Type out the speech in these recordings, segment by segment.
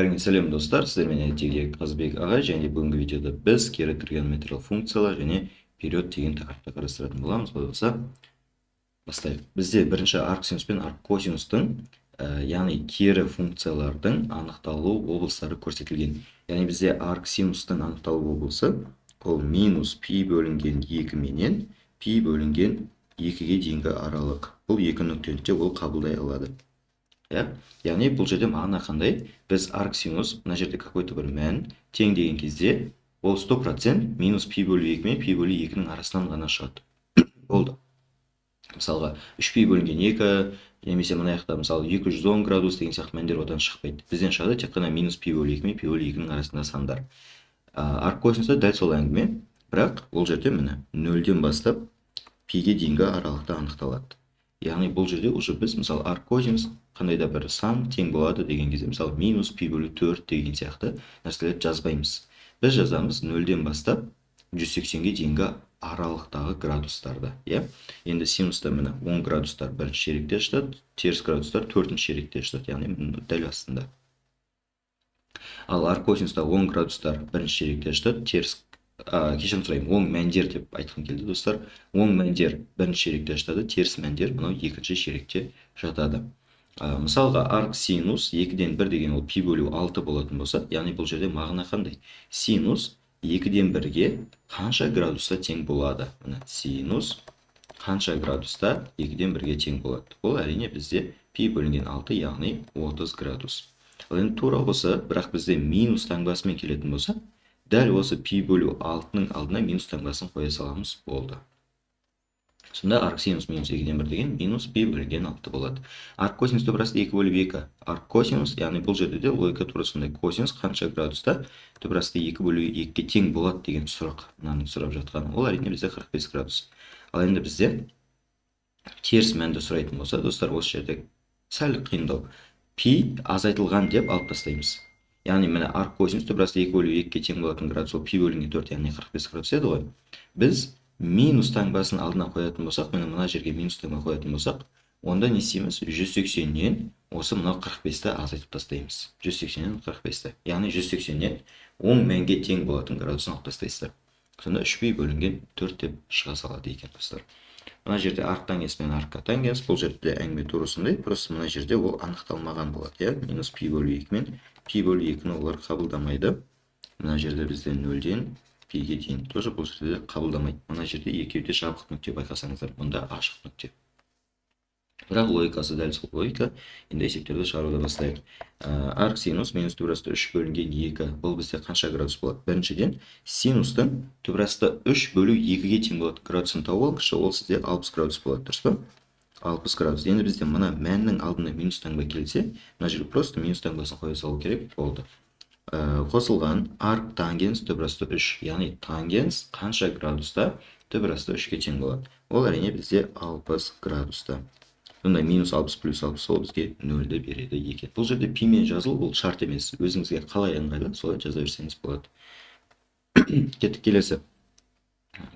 Бәріңе сәлем, достар! Сіздермен әдеттегідей Қазбек ағай, және бүгінгі видеода біз кері тригонометриялық функциялар және период деген тақырыпты қарастыратын боламыз. Олай болса, бастайық. Бізде бірінші арксинус пен арккосинустың, яғни кері функциялардың анықталу облыстары көрсетілген. Яғни бізде арксинустың анықталу облысы ол минус пи бөлінген 2 менен пи бөлінген 2-ге дейінгі аралық. Бұл екі нүктені де ол қабылдай алады. Иә? Яғни бұл жерде мағына қандай? Біз арксинус мына жерде какой-то бір мән тең деген кезде ол 100% минус пи бөлу 2 мен пи бөлу 2-нің арасынан ғана шығады. Болды. Мысалға, 3 пи бөлінген 2 немесе мына жақта, мысалы, 210 градус деген сияқты мәндер одан шықпайды. Бізден шығады тек қана минус пи бөлу 2 мен пи бөлу 2-нің арасында сандар. Арккосинуста дәл сол әңгіме, бірақ ол жерде, міне, нөлден бастап пиге дейінгі аралықта анықталады. Яғни бұл жерде уже біз, мысалы, арккосинус қандай да бір сан тең болады деген кезде, мысалы, минус пи бөлу 4 деген сияқты нәрселерді жазбаймыз. Біз жазамыз нөлден бастап 180-ге дейінгі аралықтағы градустарды, иә. Енді синуста, міне, 10 градустар бірінші ширекте жатады, теріс градустар төртінші ширекте жатады, яғни дәл астында. Ал арккосинуста 10 градустар бірінші ширекте жатады, теріс, кешірім сұраймын, оң мәндер деп айтқым келді, достар. Оң мәндер бірінші ширекте жатады, теріс мәндер мынау екінші ширекте жатады. Мысалға, арк синус екіден бір деген ол пи бөлу алты болатын болса, яғни бұл жерде мағына қандай? Синус екіден бірге қанша градуста тең болады? Міне, синус қанша градуста екіден бірге тең болады? Ол, әрине, бізде пи бөлінген алты, яғни 30 градус. Ал енді тура осы, бірақ бізде минус таңбасымен келетін болса, дәл осы пи бөлу алтының алдына минус таңбасын қоя саламыз, болды. Сонда арксинус минус екіден бір деген минус пи бөлінген алты болады. Арккосинус түбір асты екі бөліп екі. Арккосинус, яғни бұл жерде де логика тура сондай: косинус қанша градуста түбір асты екі бөлу екіге тең болады деген сұрақ мынаның сұрап жатқаны. Ол, әрине, бізде 45 градус. Ал енді бізде теріс мәнді сұрайтын болса, достар, осы жерде сәл қиындау. Пи азайтылған деп алып тастаймыз. Яғни, міне, арк косинус түбір асты екі бөлу екіге тең болатын градус ол пи бөлінген төрт, яғни 45 градус еді ғой. Біз минус таңбасын алдына қоятын болсақ, міне, мына жерге минус таңба қоятын болсақ, онда не істейміз? 180-нен осы мынау 45-ті азайтып тастаймыз. 180-нен 45-ті, яғни 180-нен оң мәнге тең болатын градусын алып тастайсыздар. Сонда 3 пи бөлінген 4 деп шыға салады екен, достар. Мына жерде арк тангенс пен арк котангенс, бұл жерде әңгіме тура сондай, просто мына жерде ол анықталмаған болады, иә. Минус пи бөлу екі мен пи бөлу екіні олар қабылдамайды. Мына жерде бізде нөлден пиге дейін тоже бұл жерде қабылдамайды. Мына жерде екеуі де жабық нүкте, байқасаңыздар, мұнда ашық нүкте. Бірақ логикасы дәл сол логика. Енді есептерді шығаруды бастайық. Арк синус минус түбір асты үш бөлінген екі, бұл бізде қанша градус болады? Біріншіден, синустың түбір асты үш бөлу екіге тең болады градусын тауып алыңызшы. Ол сізде 60 градус болады, дұрыс па? 60 градус. Енді бізде мына мәннің алдына минус таңба келсе, мына жерге просто минус таңбасын қоя салу керек, болды. Қосылған арк тангенс түбір асты үш, яғни тангенс қанша градуста түбір асты үшке тең болады? Ол, әрине, бізде 60 градуста. Сонда минус 60 плюс 60, ол бізге нөлді береді екен. Бұл жерде пимен жазылу бұл шарт емес, өзіңізге қалай ыңғайлы, солай жаза берсеңіз болады. Кеттік, келесі.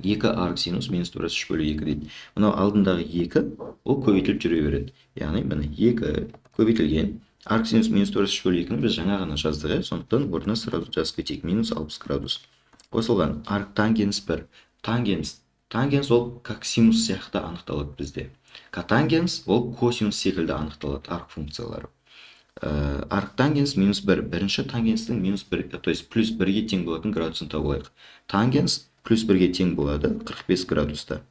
Екі арк синус минус түбір асты үш бөлу екі дейді. Мынау алдындағы екі, ол көбейтіліп жүре береді. Яғни, міне, екі көбейтілген арк синус минус түбір асты үш бөлу екіні біз жаңа ғана жаздық, иә. Сондықтан орнына сразу жазып кетейік: минус 60 градус. Қосылған арк тангенс бір. Тангенс, тангенс ол как синус сияқты анықталады бізде. Котангенс ол косинус секілді анықталады арк функциялары. Арктангенс минус бір. Бірінші тангенстің минус бір, то есть плюс бірге тең болатын градусын тауып алайық. Тангенс плюс бірге тең болады 45 градуста.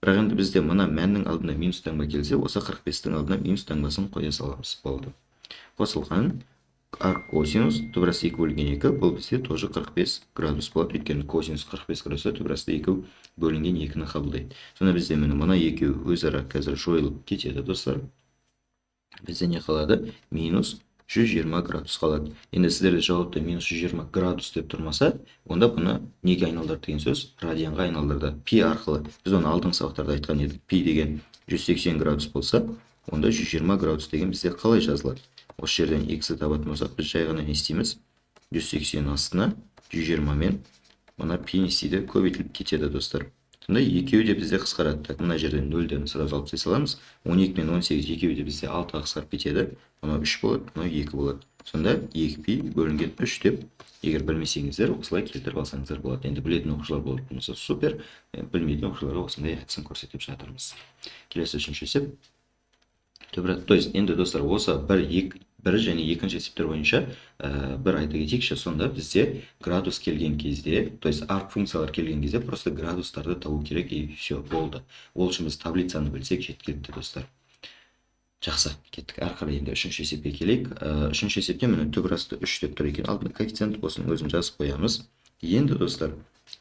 Бірақ енді бізде мына мәннің алдына минус таңба келсе, осы 45-тің алдына минус таңбасын қоя саламыз, болды. Қосылған арк косинус түбір асты екі бөлінген екі, бұл бізде тоже 45 градус болады, өйткені косинус 45 градуста түбір асты екі бөлінген екіні қабылдайды. Сонда бізде, міне, мына екеуі өзара қазір жойылып кетеді, достар. Бізде не қалады? Минус 120 градус қалады. Енді сіздерде жауапта минус 120 градус деп тұрмаса, онда бұны неге айналдырды деген сөз? Радианға айналдырды пи арқылы. Біз оны алдыңғы сабақтарда айтқан едік. Пи деген 180 градус болса, онда 120 градус деген бізде қалай жазылады? Осы жерден x-ті табатын болсақ, біз жай ғана не істейміз? 180 астына 120 мен мына пи не істейді? Көбейтіліп кетеді, достар. Сонда екеуі де бізде қысқарады. Так, мына жерден нөлден сразу алып тастай саламыз. 12 мен 18 екеуі де бізде 6-ға қысқарып кетеді. Мынау 3 болады, мынау 2 болады. Сонда 2 пи бөлінген 3 деп, егер білмесеңіздер, осылай келтіріп алсаңыздар болады. Енді білетін оқушылар болатын болса, супер, білмейтін оқушыларға осындай әдісін көрсетіп жатырмыз. Келесі үшінші есеп. То есть енді, достар, осы бір, екі, бір және екінші есептер бойынша бір айта кетейікші. Сонда бізде градус келген кезде, то есть арк функциялар келген кезде, просто градустарды табу керек, и все, болды. Ол үшін біз таблицаны білсек, жеткілікті, достар. Жақсы, кеттік әрі қарай. Енді үшінші есепке келейік. Үшінші есепте, міне, түбір асты үш деп тұр екен алдында коэффициент, осының өзін жазып қоямыз. Енді, достар,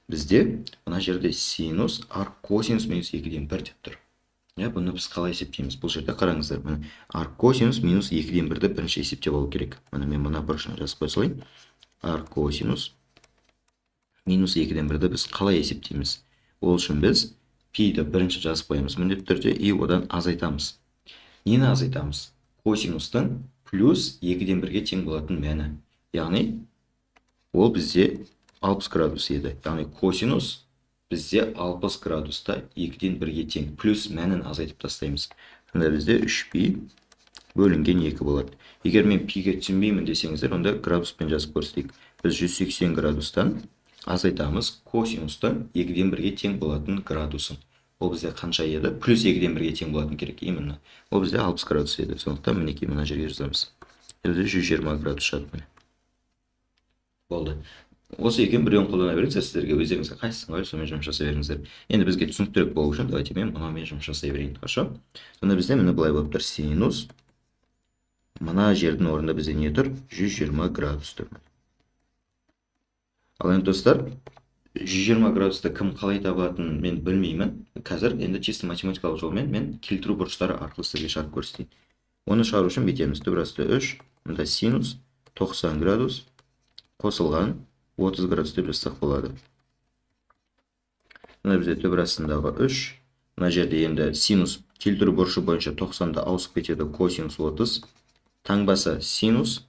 бізде мына жерде синус арк косинус минус екіден бір деп тұр, иә. Бұны біз қалай есептейміз? Бұл жерде қараңыздар, міне, арк косинус минус екіден бірді бірінші есептеп алу керек. Міне, мен мына бұрышына жазып қоя салайын. Арк косинус минус екіден бірді біз қалай есептейміз? Ол үшін біз пиді бірінші жазып қоямыз міндетті түрде и одан азайтамыз. Нені азайтамыз? Косинустың плюс екіден бірге тең болатын мәні, яғни ол бізде 60 градус еді. Яғни косинус бізде 60 градуста екіден бірге тең, плюс мәнін азайтып тастаймыз. Сонда бізде 3 пи бөлінген 2 болады. Егер мен пиге түсінбеймін десеңіздер, онда градуспен жазып көрсетейік. Біз 180 градустан азайтамыз косинустың екіден бірге тең болатын градусын. Ол бізде қанша еді? Плюс екіден бірге тең болатын керек именно. Ол бізде 60 градус еді. Сондықтан, мінекей, мына жерге жазамыз. Бізде 120 градус шығады, міне, болды. Осы екеуін, біреуін қолдана беріңіздер, сіздерге өздеріңізге қайсысы ыңғайлы, сонымен жұмыс жасай беріңіздер. Енді бізге түсініктірек болу үшін, давайте, мен мынаумен жұмыс жасай берейін, хорошо? Сонда бізде, міне, былай болып тұр: синус, мына жердің орнында бізде не тұр? 120 градус тұр. Ал енді, достар, 120 градусты кім қалай табатынын мен білмеймін. Қазір енді чисто математикалық жолмен мен келтіру бұрыштары арқылы сіздерге шығарып көрсетейін. Оны шығару үшін бүйтеміз: түбір асты 3, мында синус 90 градус қосылған 30 градус деп жазсақ болады. Мына бізде түбір астындағы 3. Мына жерде енді синус келтіру бұрышы бойынша 90-да ауысып кетеді, косинус 30. Таңбасы синус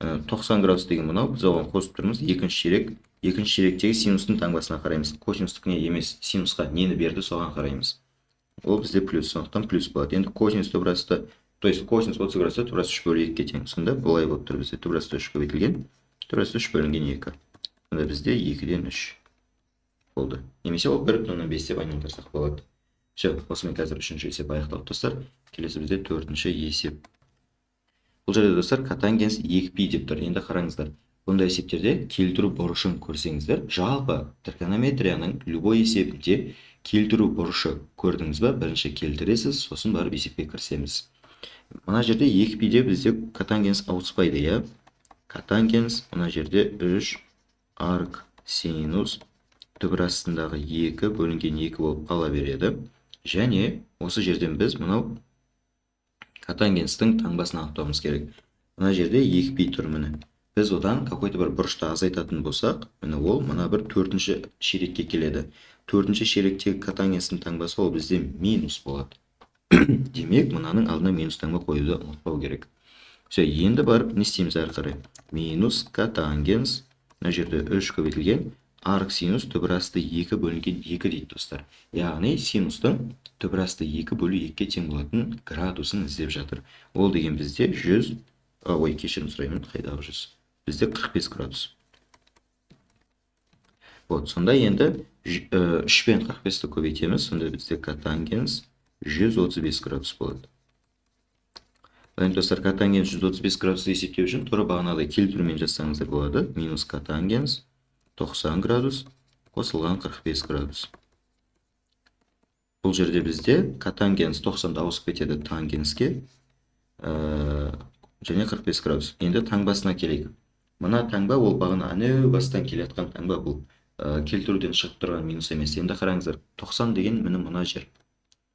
90 градус деген мынау, біз оған қосып тұрмыз. Екінші ширек, екінші ширектегі синустың таңбасына қараймыз, косинустікіне емес. Синусқа нені берді, соған қараймыз. Ол бізде плюс, сондықтан плюс болады. Енді косинус түбір асты, то есть косинус 30 градуста түбір асты 3 бөлу 2-ге тең. Сонда былай болып тұр: бізде түбір асты 3 көбейтілген түбір асты 3 бөлінген 2. Сонда бізде 2-ден 3 болды немесе ол 1,5 деп айналдырсақ болады. Все, осымен қазір үшінші есеп аяқталды, достар. Келесі бізде төртінші есеп. Бұл жерде, достар, котангенс 2 пи деп тұр. Енді қараңыздар, бұндай есептерде келтіру бұрышын көрсеңіздер, жалпы тригонометрияның любой есебінде келтіру бұрышы көрдіңіз ба, бірінші келтіресіз, сосын барып есепке кірісеміз. Мына жерде 2 пиде бізде котангенс ауыспайды, иә. Котангенс мына жерде 3 арк синус түбір астындағы 2 бөлінген 2 болып қала береді. Және осы жерден біз мынау котангенстің таңбасын анықтауымыз керек. Мына жерде 2 пи тұр, міне. Біз одан какой-то бір бұрышты азайтатын болсақ, міне, ол мына бір төртінші ширекке келеді. Төртінші ширектегі котангенстің таңбасы ол бізде минус болады. Демек, мынаның алдына минус таңба қоюды ұмытпау керек. Все, енді барып не істейміз әрі қарай? Минус котангенс, мына жерде 3 көбейтілген арк синус түбір асты 2 бөлінген 2 дейді, достар. Яғни синустың түбір асты 2 бөлу 2-ге тең болатын градусын іздеп жатыр. Ол деген бізде 100, ой, кешірім сұраймын, қайдағы 100? Бізде 45 градус. Вот, сонда енді 3 пен 45-ті көбейтеміз, сонда бізде котангенс 135 градус болады. Енді, достар, котангенс 135 градусты есептеу үшін тура бағанағыдай келтірумен жазсаңыздар болады. Минус котангенс 90 градус қосылған 45 градус. Бұл жерде бізде котангенс 90-да ауысып кетеді тангенске және 45 градус. Енді таңбасына келейік. Мына таңба ол бағана әнеу бастан келе жатқан таңба, бұл келтіруден шығып тұрған минус емес. Енді қараңыздар, 90 деген міне мына жер.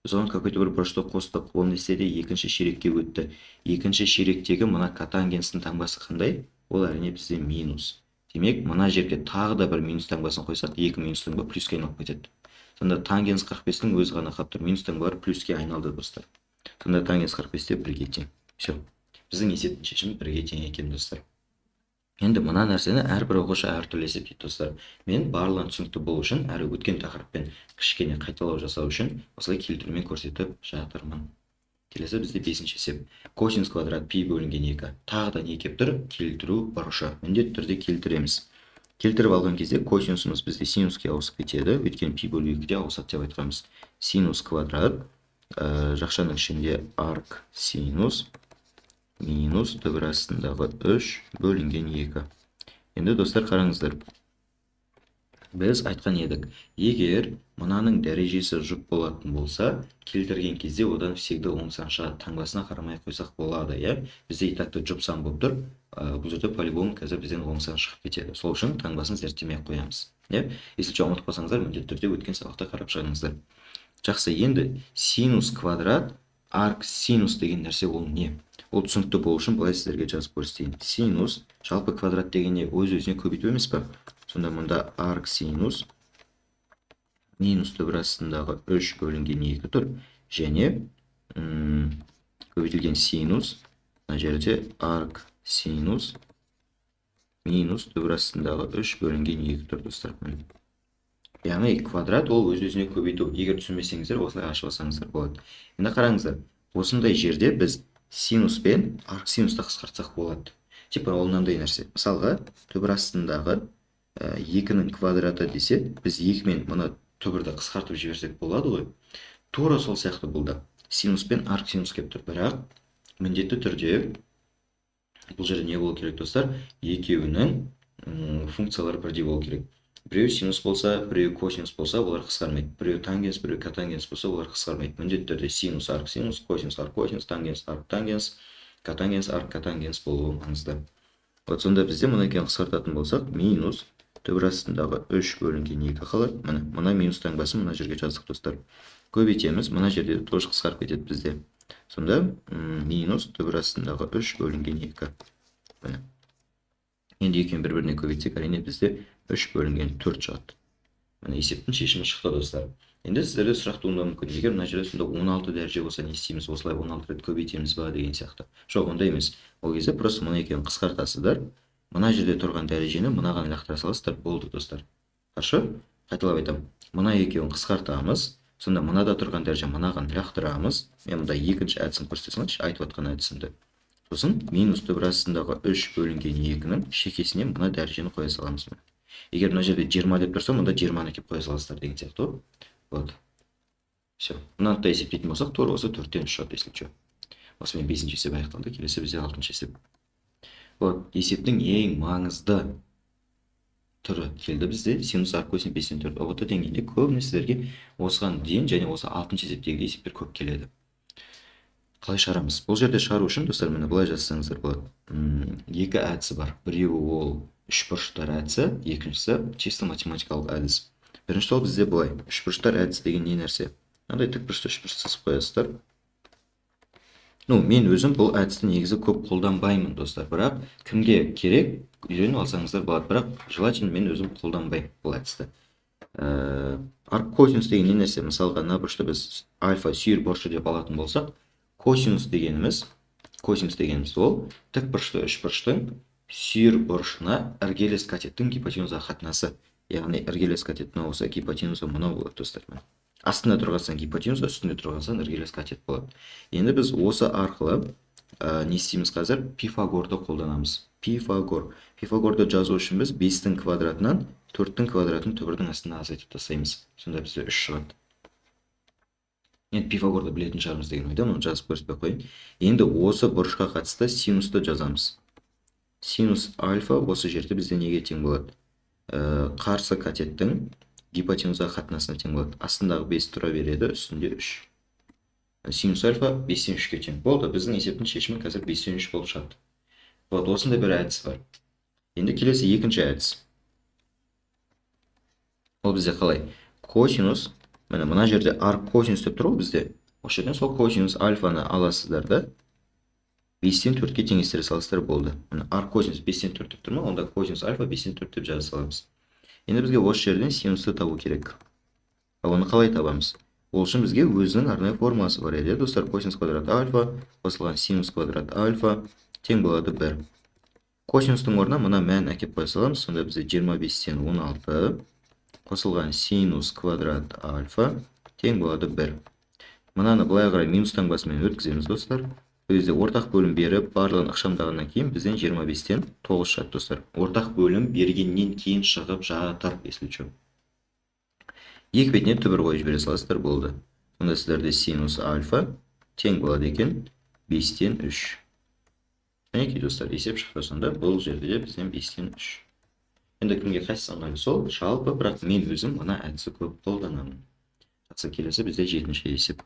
Біз оған какой-то бір бұрышты қостық. Ол не істеді? Екінші ширекке өтті. Екінші ширектегі мына котангенстің таңбасы қандай? Ол, әрине, бізде минус. Демек, мына жерге тағы да бір минус таңбасын қойсақ, екі минус таңба плюске айналып кетеді. Сонда тангенс 45-тің өзі ғана қалып тұр. Минус таңбалар плюске айналды, достар. Сонда тангенс 45 те бірге тең. Все. Біздің есептің шешімі бірге тең екен, достар. Енді мына нәрсені әрбір оқушы әртүрлі есептейді, достар. Мен барлығын түсінікті болу үшін, әрі өткен тақырыппен кішкене қайталау жасау үшін осылай келтірумен көрсетіп жатырмын. Келесі бізде бесінші есеп. Косинус квадрат пи бөлінген 2. Тағы да не келіп тұр? Келтіру бұрышы. Міндетті түрде келтіреміз. Келтіріп алған кезде косинусымыз бізде синуске ауысып кетеді. Өйткені пи бөлу 2-де ауысады деп айтқанбыз. Синус квадрат, жақшаның ішінде арк синус минус түбір астындағы 3 бөлінген 2. Енді, достар, қараңыздар. Біз айтқан едік, егер мынаның дәрежесі жұп болатын болса, келтірген кезде одан всегда оң сан шығады. Таңбасына қарамай қойсақ болады, иә? Бізде и так та жұп сан болып тұр. Бұл жерде по-любому қазір бізден оң сан шығып кетеді. Сол үшін таңбасын зерттемей ақ қоямыз. Иә? Если что, ұмытып қалсаңыздар, міндетті түрде өткен сабақта қарап шығыңыздар. Жақсы, енді синус квадрат арк синус деген нәрсе ол не? Ол түсінікті болу үшін былай сіздерге жазып көрсетейін. Синус жалпы квадрат деген не? Өз өзіне көбейту емес па? Сонда мұнда арк синус минус түбір астындағы 3 бөлінген 2 тұр және көбейтілген синус, мына жерде арк синус минус түбір астындағы 3 бөлінген 2 тұр, достар. Міне. Яғни квадрат ол өз өзіне көбейту. Егер түсінбесеңіздер, осылай ашып алсаңыздар болады. Енді қараңыздар, осындай жерде біз синус пен арк синусты қысқартсақ болады. Типа ол мынандай нәрсе. Мысалға, түбір астындағы екінің квадраты десе, біз екімен мына түбірді қысқартып жіберсек болады ғой. Тура сол сияқты бұл да. Синус пен арк синус келіп тұр. Бірақ міндетті түрде бұл жерде не болу керек, достар? Екеуінің функциялары бірдей болу керек. Біреу синус болса, біреу косинус болса, олар қысқармайды. Біреу тангенс, біреу котангенс болса, олар қысқармайды. Міндетті түрде синус арк синус, косинус арк косинус, тангенс арк тангенс, котангенс арк котангенс болуы маңызды. Вот сонда бізде мына екеуін қысқартатын болсақ, минус түбір астындағы 3 бөлінген 2 қалады. Міне, мына минус таңбасын мына жерге жаздық, достар. Көбейтеміз, мына жерде тоже қысқарып кетеді бізде. Сонда минус түбір астындағы 3 бөлінген 2. Міне. Енді екеуін бір біріне көбейтсек, әрине, бізде 3 бөлінген 4 шығады. Міне, есептің шешімі шықты, достар. Енді сіздерде сұрақ туындауы мүмкін. Егер мына жерде сонда 16 дәреже болса, не істейміз? Осылай 16 рет көбейтеміз ба деген сияқты. Жоқ, ондай емес. Ол кезде просто мына екеуін қысқартасыздар. Мына жерде тұрған дәрежені мынаған лақтыра саласыздар, болды, достар. Хорошо? Қайталап айтамын. Мына екеуін қысқартамыз. Сонда мынада тұрған дәреже мынаған лақтырамыз. Мен мұнда екінші әдісін көрсете салайыншы, айтып жатқан әдісімді. Сосын минус түбір астындағы 3 бөлінген 2-нің шекесіне мына дәрежені қоя саламыз. Егер мына жерде 20 деп тұрса, мұнда 20-ны әкеліп қоя саласыздар деген сияқты ғой. Вот. Все. Мынаны да есептейтін болсақ, тура осы 4-тен 3 шығады, если что. Осымен бесінші есеп аяқталды. Келесі бізде алтыншы есеп. Вот, есептің ең маңызды түрі келді бізде: синус арк косинус 5-тен 4. ҰБТ деңгейінде көбіне сіздерге осыған дейін және осы алтыншы есептегі есептер көп келеді. Қалай шығарамыз? Бұл жерде шығару үшін, достар, міне, былай жазсаңыздар болады. Екі әдісі бар. Біреуі ол үшбұрыштар әдісі, екіншісі чисто математикалық әдіс. Бірінші ол бізде былай. Үшбұрыштар әдісі деген не нәрсе? Мынандай тікбұрышты үшбұрыш сызып қоясыздар. Ну, мен өзім бұл әдісті негізі көп қолданбаймын, достар. Бірақ кімге керек, үйреніп алсаңыздар болады. Бірақ желательно мен өзім қолданбаймын бұл әдісті. Арк косинус деген не нәрсе? Мысалға, мына бұрышты біз альфа сүйір бұрышы деп алатын болсақ, косинус дегеніміз ол тік бұрышты үшбұрыштың сүйір бұрышына іргелес катеттің гипотенуза қатынасы. Яғни іргелес катет мынау болса, гипотенуза мынау болады, достар. Міне, астында тұрған сан гипотенуза, үстінде тұрған сан іргелес катет болады. Енді біз осы арқылы не істейміз? Қазір Пифагорды қолданамыз. Пифагор. Пифагорды жазу үшін біз 5-тің квадратынан 4-тің квадратын түбірдің астына азайтып тастаймыз. Сонда бізде 3 шығады. Енді Пифагорды білетін шығармыз деген ойдамын, оны жазып көрсетпей ақ қояйын. Енді осы бұрышқа қатысты синусты жазамыз. Синус альфа осы жерде бізде неге тең болады? Қарсы катеттің гипотенуза қатынасына тең болады. Астындағы 5 тұра береді, үстінде 3. Синус альфа 5-тен 3-ке тең. Болды, біздің есептің шешімі қазір 5-тен 3 болып шығады. Вот осындай бір әдіс бар. Енді келесі екінші әдіс. Ол бізде қалай? Косинус, міне, мына жерде арк косинус деп тұр ғой бізде. Осы жерден сол косинус альфаны аласыздар да, 5-тен 4-ке теңестіре саласыздар, болды. Міне, арк косинус 5-тен 4 деп тұр ма? Онда косинус альфа 5-тен 4 деп жаза саламыз. Енді бізге осы жерден синусты табу керек. Ал оны қалай табамыз? Ол үшін бізге өзінің арнайы формуласы бар еді, достар. Косинус квадрат альфа қосылған синус квадрат альфа тең болады 1. Косинустың орнына мына мән әкеп қоя саламыз. Сонда бізде 25-тен 16 қосылған синус квадрат альфа тең болады 1. Мынаны былай қарай минус таңбасымен өткіземіз, достар. Бұл кезде ортақ бөлім беріп, барлығын ықшамдағаннан кейін бізден 25-тен 9 шығады, достар. Ортақ бөлім бергеннен кейін шығып жатыр, если что. Екі бетіне түбір қойып жібере саласыздар, болды. Сонда сіздерде синус альфа тең болады екен 5-тен 3. Мінекей, достар, есеп шықты. Сонда бұл жерде де бізден 5-тен 3. Енді кімге қайсысы ыңғайлы сол, жалпы, бірақ мен өзім мына әдісі көп қолданамын. Жақсы, келесі бізде жетінші есеп.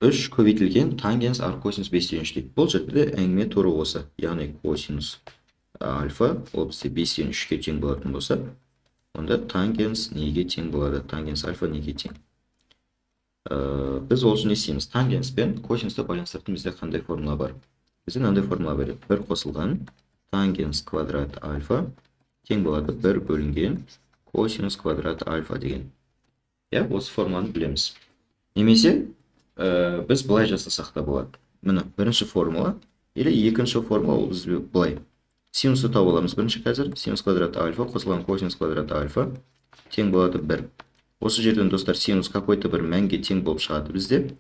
3 көбейтілген тангенс арккосинус 5-тен 3 дейді. Бұл жерде де әңгіме тура осы. Яғни косинус альфа ол бізде 5-тен 3-ке тең болатын болса, онда тангенс неге тең болады? Тангенс альфа неге тең? Біз ол үшін не істейміз? Тангенс пен косинусты байланыстыратын бізде қандай формула бар? Бізде мынандай формула бар еді. 1 қосылған тангенс квадрат альфа тең болады 1 бөлінген косинус квадрат альфа деген. Иә, осы формуланы білеміз. Немесе біз былай жасасақ та болады. Міне, бірінші формула или екінші формула, ол біз былай. Синусты тауып аламыз бірінші қазір. Синус квадрат альфа қосылған косинус квадрат альфа тең болады 1. Осы жерден, достар, синус какой-то бір мәнге тең болып шығады бізде.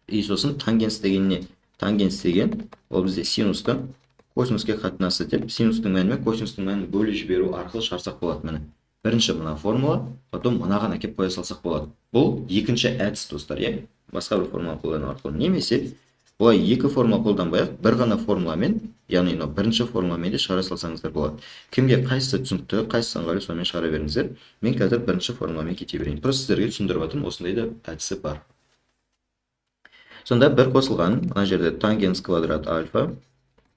И сосын тангенс деген не? Тангенс деген ол бізде синустың косинуске қатынасы деп, синустың мәні мен косинустың мәнін бөліп жіберу арқылы шығарсақ болады. Міне, бірінші мына формула, потом мынаған әкеп қоя салсақ болады. Бұл екінші әдіс, достар, иә, басқа бір формула қолдану арқылы. Немесе бұлай екі формула қолданбай ақ, бір ғана формуламен, яғни мынау бірінші формуламен де шығара салсаңыздар болады. Кімге қайсысы түсінікті, қайсысы ыңғайлы, сонымен шығара беріңіздер. Мен қазір бірінші формуламен кете берейін, просто сіздерге түсіндіріп жатырмын, осындай да әдісі бар. Сонда бір қосылған мына жерде тангенс квадрат альфа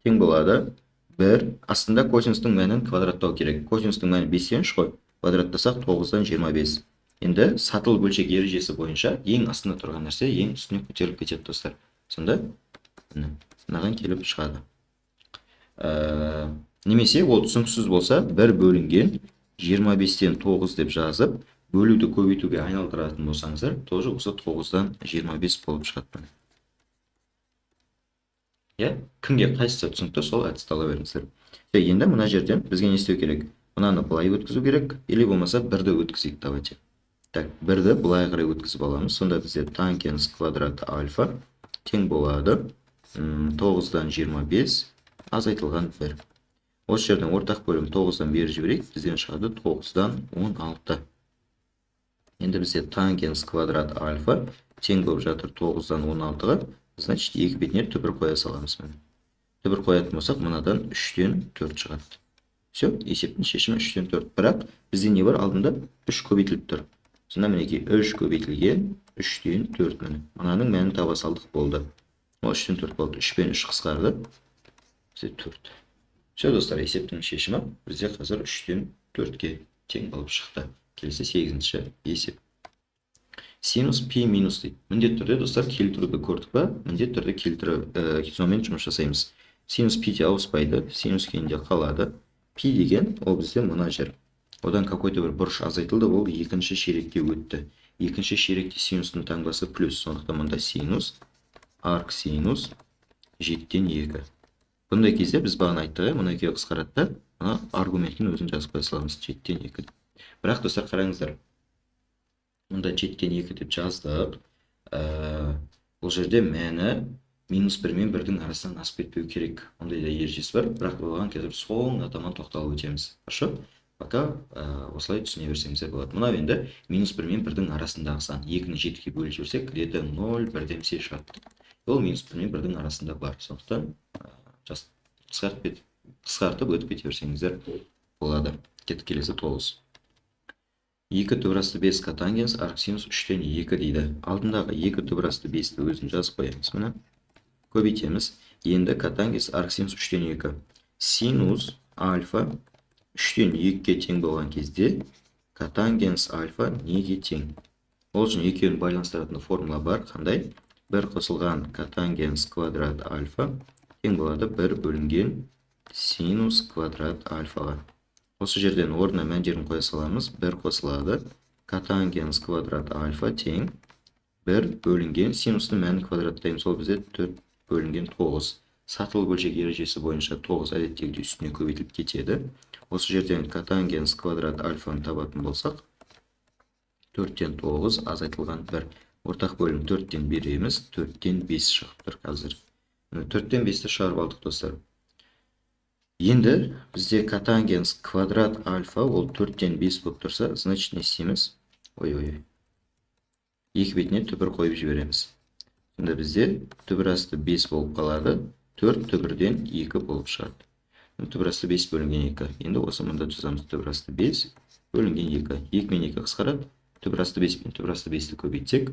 тең болады бір, астында косинустың мәнін квадраттау керек. Косинустың мәні 5-тен 3 қой, квадраттасақ 9-дан 25. Енді сатылы бөлшек ережесі бойынша ең астында тұрған нәрсе ең үстіне көтеріліп кетеді, достар. Сонда міне, мынаған келіп шығады. Немесе ол түсініксіз болса, бір бөлінген 25-тен 9 деп жазып, бөлуді көбейтуге айналдыратын болсаңыздар, тоже осы 9-дан 25 болып шығады. Иә, кімге қайсысы түсінікті, сол әдісті ала беріңіздер. Енді мына жерден бізге не істеу керек? Мынаны былай өткізу керек или болмаса бірді өткізейік. Давайте так, бірді былай қарай өткізіп аламыз. Сонда бізде тангенс квадрат альфа тең болады 9-дан 25 азайтылған бір. Осы жерден ортақ бөлім 9-дан бері жіберейік, бізден шығады 9-дан 16. Енді бізде тангенс квадрат альфа тең болып жатыр 9-дан 16-ға. Значит, екі бетіне түбір қоя саламыз. Міне, түбір қоятын болсақ, мынадан 3-тен 4 шығады. Все, есептің шешімі 3-тен 4. Бірақ бізде не бар? Алдында 3 көбейтіліп тұр. Сонда мінекей, 3 көбейтілген 3-тен 4. Міне, мынаның мәнін таба салдық, болды. Ол 3-тен 4 болды. 3 пен 3 қысқарды, бізде 4. Все, достар, есептің шешімі бізде қазір 3-тен 4-ке тең болып шықты. Келесі сегізінші есеп. Синус пи минус дейді. Міндетті түрде, достар, келтіруді көрдік па? Міндетті түрде келтіру, сонымен жұмыс жасаймыз. Синус пи де ауыспайды, синус күйінде қалады. Пи деген ол бізде мына жер, одан какой-то бір бұрыш азайтылды, ол екінші ширекке өтті. Екінші ширекте синустың таңбасы плюс, сондықтан мұнда синус арксинус 7-тен 2. Бұндай кезде біз бағана айттық, иә, мына екеуі қысқарады да, мына аргументтің өзін жазып қоя саламыз, 7-тен 2. Бірақ, достар, қараңыздар, мұнда 7-тен 2 деп жаздық. Бұл жерде мәні минус бір мен бірдің арасынан асып кетпеу керек, ондай да ережесі бар. Бірақ оған қазір соңына таман тоқталып өтеміз, хорошо? Пока осылай түсіне берсеңіздер болады. Мынау енді минус бір мен бірдің арасындағы сан. Екіні жетіге бөліп жіберсек, где-то ноль бірдемсе шығады. Ол минус бір мен бірдің арасында бар, сондықтан қысқартып өтіп кете берсеңіздер болады. Кеттік, келесі 9. Екі түбір асты бес котангенс арксинус 3-тен 2 дейді. Алдындағы екі түбір асты бесті өзін жазып қоямыз. Міне, көбейтеміз. Енді котангенс арксинус 3-тен 2. Синус альфа 3-тен 2-ге тең болған кезде котангенс альфа неге тең? Ол үшін екеуін байланыстыратын формула бар. Қандай? Бір қосылған котангенс квадрат альфа тең болады бір бөлінген синус квадрат альфаға. Осы жерден орнына мәндерін қоя саламыз. Бір қосылады котангенс квадрат альфа тең бір бөлінген синустың мәнін квадраттаймыз, ол бізде 4 бөлінген 9. Сатылы бөлшек ережесі бойынша 9 әдеттегідей үстіне көбейтіліп кетеді. Осы жерден котангенс квадрат альфаны табатын болсақ, 4-тен 9 азайтылған 1. Ортақ бөлім 4-тен береміз, 4-тен 5 шығып тұр қазір. 4-тен 5-ті шығарып алдық, достар. Енді бізде котангенс квадрат альфа ол 4-тен 5 болып тұрса, значит, не істейміз? Ой-ой. Екі бетіне түбір қойып жібереміз. Сонда бізде түбір асты 5 болып қалады. 4 түбірден 2 болып шығады. Түбір асты 5 бөлінген 2. Енді осы мында жазамыз: түбір асты 5 бөлінген 2. 2 мен 2 қысқарады. Түбір асты 5 пен түбір асты 5-ті көбейтсек,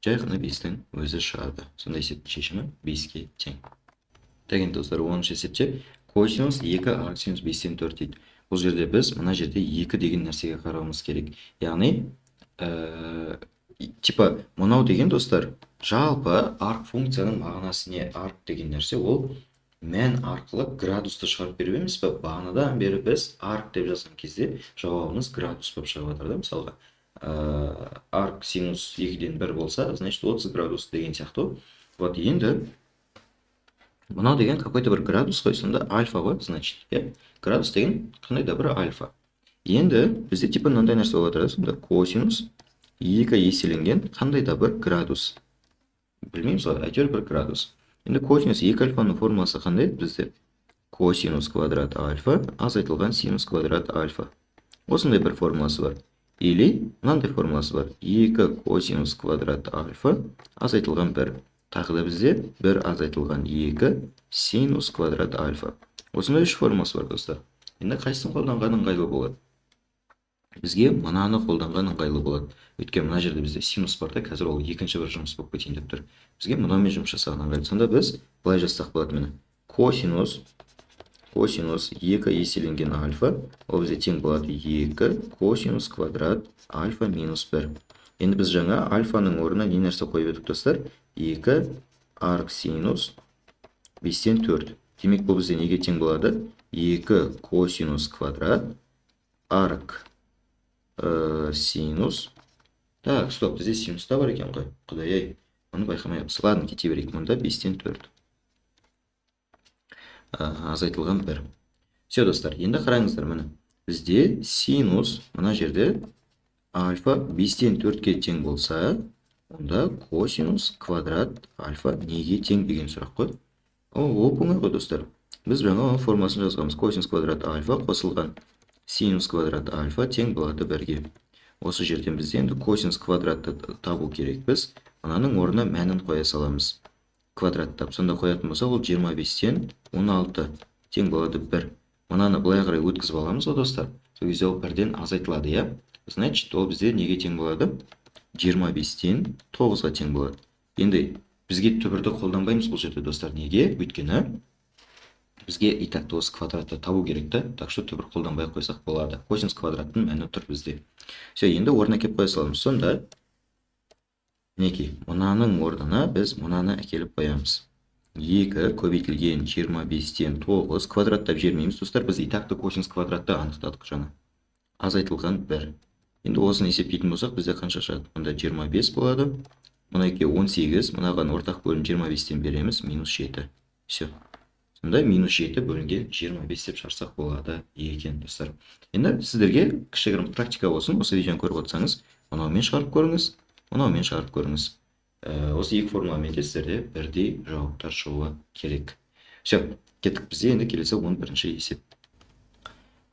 жай ғана 5-тің өзі шығады. Сонда есептің шешімі 5-ке тең. Так, енді, достар, 10 есепте косинус 2 арксинус 5-тен 4 дейді. Бұл жерде біз мына жерде 2 деген нәрсеге қарауымыз керек. Яғни, типа мынау деген, достар, жалпы арк функцияның мағынасы не? Арк деген нәрсе ол мән арқылы градусты шығарып беру емес пе? Бағанадан бері біз арк деп жазған кезде жауабымыз градус болып шығып жатыр да. Мысалға, арк синус 2-ден 1 болса, значит, 30 градус деген сияқты. Вот, енді мынау деген какой-то бір градус қой, сонда альфа ғой, значит, иә, градус деген қандай да бір альфа. Енді бізде типа мынандай нәрсе болып жатыр да. Сонда косинус 2 еселенген қандай да бір градус, білмейміз ғой, әйтеуір бір градус. Енді косинус 2 альфаның формуласы қандай еді бізде? Косинус квадрат альфа азайтылған синус квадрат альфа, осындай бір формуласы бар. Или мынандай формуласы бар: 2 косинус квадрат альфа азайтылған 1, тағы да бізде 1 азайтылған 2 синус квадрат альфа. Осындай үш формуласы бар, достар. Енді қайсысын қолданған ыңғайлы болады бізге? Мынаны қолданған ыңғайлы болады, өйткені мына жерде бізде синус бар да, қазір ол екінші бір жұмыс болып кетейін деп тұр. Бізге мынаумен жұмыс жасаған ыңғайлы. Сонда біз былай жазсақ болады, міне: косинус 2 еселенген альфа ол бізде тең болады 2 косинус квадрат альфа минус 1. Енді біз жаңа альфаның орнына не нәрсе қойып едік, достар? 2 арк синус 5-тен 4. Демек, бұл бізде неге тең болады? 2 косинус квадрат арк синус. Так, стоп, бізде синус та бар екен ғой, құдай ай, оны байқамай. Ладно, кете берейік. Мұнда 5-тен 4 азайтылған 1. Все, достар, енді қараңыздар, міне, бізде синус мына жерде альфа 5-тен 4-ке тең болса, онда косинус квадрат альфа неге тең деген сұрақ қой. О, оп оңай ғой, достар. Біз жаңа оның формуласын жазғанбыз: косинус квадрат альфа қосылған синус квадрат альфа тең болады бірге. Осы жерден бізде енді косинус квадратты табу керекпіз. Мынаның орнына мәнін қоя саламыз квадраттап. Сонда қоятын болсақ, ол 25-тен 16 тең болады 1. Мынаны былай қарай өткізіп аламыз ғой, достар. Сол кезде ол бірден азайтылады, иә. Значит, ол бізде неге тең болады? 25-тен 9-ға тең болады. Енді бізге түбірді қолданбаймыз бұл жерде, достар. Неге? Өйткені бізге и так осы квадратты табу керек та. Так что түбір қолданбай ақ қойсақ болады, косинус квадраттың мәні тұр бізде. Все, енді орнына әкеліп қоя саламыз. Сонда, мінекей, мынаның орнына біз мынаны әкеліп қоямыз: 2 көбейтілген 25-тен 9, квадраттап жібермейміз, достар, біз и так та косинус квадратты анықтадық жаңа, азайтылған 1. Енді осыны есептейтін болсақ, бізде қанша шығады? Мұнда 25 болады, мына екеуі 18, мынаған ортақ бөлім 25-тен береміз, минус 7. Все, сонда минус 7 бөлінген 25 деп шығарсақ болады екен, достар. Енді сіздерге кішігірім практика болсын. Осы видеоны көріп отырсаңыз, мынаумен шығарып көріңіз, мынаумен шығарып көріңіз. Осы екі формуламен де сіздерде бірдей жауаптар шығуы керек. Все, кеттік, бізде енді келесі 11 есеп.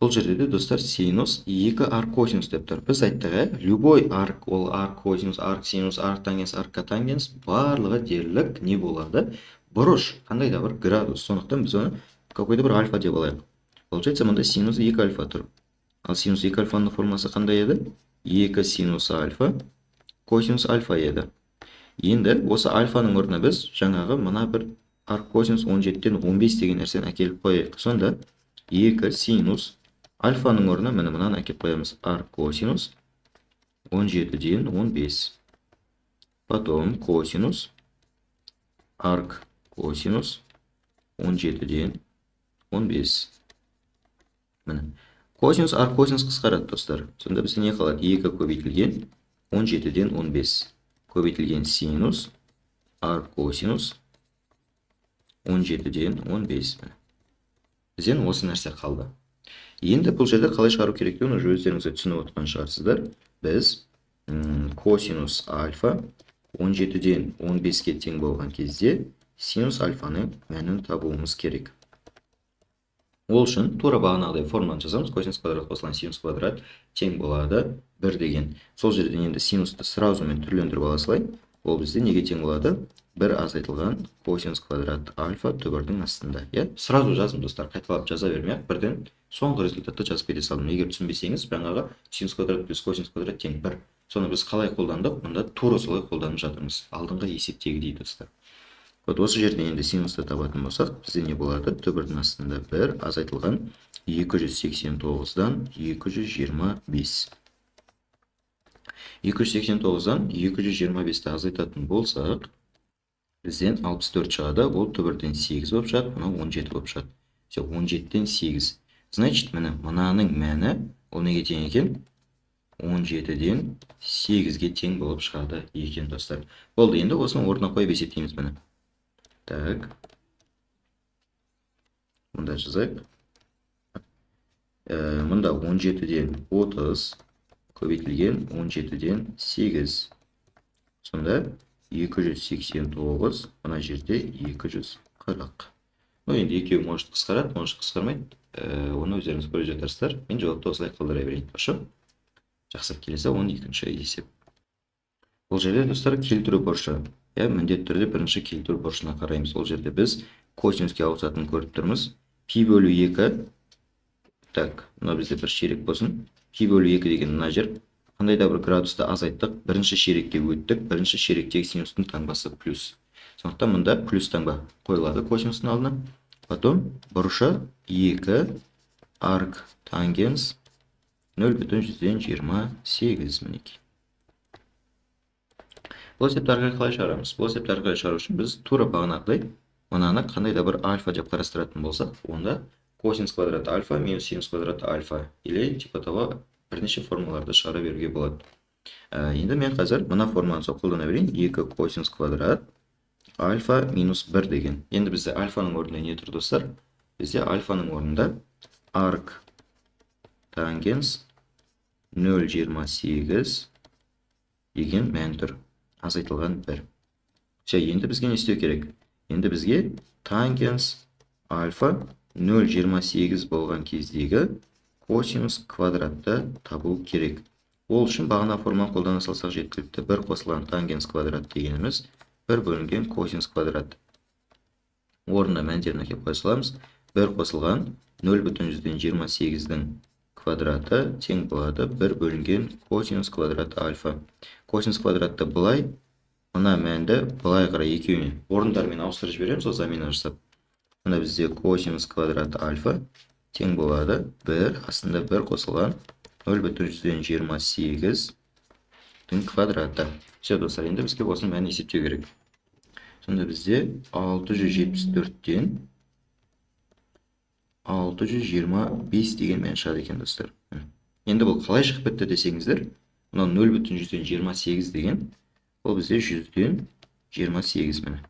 Бұл жерде де, достар, синус 2 арк косинус деп тұр. Біз айттық, иә, любой арк, ол арк косинус, арк синус, арк тангенс, арк котангенс, барлығы дерлік не болады? Бұрыш, қандай да бір градус. Сондықтан біз оны какой-то бір альфа деп алайық. Получается, мында синус 2 альфа тұр. Ал синус 2 альфаның формуласы қандай еді? 2 синус альфа косинус альфа еді. Енді осы альфаның орнына біз жаңағы мына бір арк косинус 17-тен 15 деген нәрсені әкеліп қояйық. Сонда 2 синус альфаның орнына, міне, мынаны әкеліп қоямыз: арк косинус 17-ден 15, потом косинус арк косинус 17-ден 15. Міне, косинус арк косинус қысқарады, достар. Сонда бізде не қалады? 2 көбейтілген 17-ден 15 көбейтілген синус арк косинус 17-ден 15. Міне, бізден осы нәрсе қалды. Енді бұл жерде қалай шығару керектігін уже өздеріңіз де түсініп отырған шығарсыздар. Біз косинус альфа 17-ден 15-ке тең болған кезде синус альфаның мәнін табуымыз керек. Ол үшін тура бағанағыдай формуланы жазамыз. Косинус квадрат қосылған синус квадрат тең болады 1 деген. Сол жерден енді синусты сразу мен түрлендіріп ала салайын. Ол бізде неге тең болады? 1 азайтылған косинус квадрат альфа түбірдің астында. Иә, сразу жаздым, достар, қайталап жаза бермей ақ бірден соңғы результатты жазып кете салдым. Егер түсінбесеңіз, жаңағы синус квадрат плюс косинус квадрат тең 1. Соны біз қалай қолдандық? Мұнда тура солай қолданып жатырмыз. Алдыңғы есептегідей, достар. Вот осы жерден енді синусты табатын болсақ, бізде не болады? Түбірдің астында 1 азайтылған 289-дан 225. 289-дан 225-ті азайтатын болсақ, бізден 64 шығады. Ол түбірден 8 болып шығады, мынау 17 болып шығады. Все, 17-тен 8. Значит, міне, мынаның мәні ол неге тең екен? 17-ден 8-ге тең болып шығады екен, достар. Болды, енді осының орнына қойып есептейміз, міне. Так. Мұнда жазайық. Мұнда 17-ден 30 көбейтілген 17-ден 8. Сонда 289, мына жерде 240. Ну, енді екеуі может қысқарады, может қысқармайды. Оны өздеріңіз көре жатарсыздар. Мен жауапты осылай қалдыра берейін. Хорошо? Жақсы, келесі 12-ші есеп. Бұл жерде, достар, келтіру бұрышы. Иә, міндетті түрде бірінші келтіру бұрышына қараймыз. Ол жерде біз косинуске ауысатынын көріп тұрмыз. Пи бөлу 2. Так, мына бізде бір ширек болсын. Пи бөлу 2 деген мына жер. Қандай да бір градусты азайттық, бірінші ширекке өттік. Бірінші ширектегі синустың таңбасы плюс. Сондықтан мұнда плюс таңба қойылады косинустың алдына. Потом бұрышы 2 арк тангенс 0,28, мінекей. Бұл есепті ары қарай қалай шығарамыз? Бұл есепті ары қарай шығару үшін біз тура бағанағыдай мынаны қандай да бір альфа деп қарастыратын болсақ, онда косинус квадрат альфа минус синус квадрат альфа или типа того бірнеше формулаларды шығара беруге болады. Енді мен қазір мына формуланы сол қолдана берейін. 2 косинус квадрат альфа минус 1 деген. Енді бізде альфаның орнында не тұр, достар? Бізде альфаның орнында арк тангенс 0,28 деген мән тұр. Азайтылған 1. Все, енді бізге не істеу керек? Енді бізге тангенс альфа 0,28 болған кездегі косинус квадратты табу керек. Ол үшін бағана формуланы қолдана салсақ жеткілікті. 1 қосылған тангенс квадрат дегеніміз 1 бөлінген косинус квадрат. Орнына мәндерін әкеліп қоя саламыз. 1 қосылған 0,28-дің квадраты тең болады 1 бөлінген косинус квадрат альфа. Косинус квадратты былай, мына мәнді былай қарай екеуіне орындарымен ауыстырып жібереміз, сол замена жасап. Мына бізде косинус квадрат альфа тең болады 1 астында 1 қосылған 0,28 квадраты. Все, достар, енді бізге осының мәнін есептеу керек. Сонда бізде 674-тен 625 деген мән шығады екен, достар. Енді бұл қалай шығып кетті десеңіздер, мынау 0,28 деген ол бізде 100-ден 28, міне.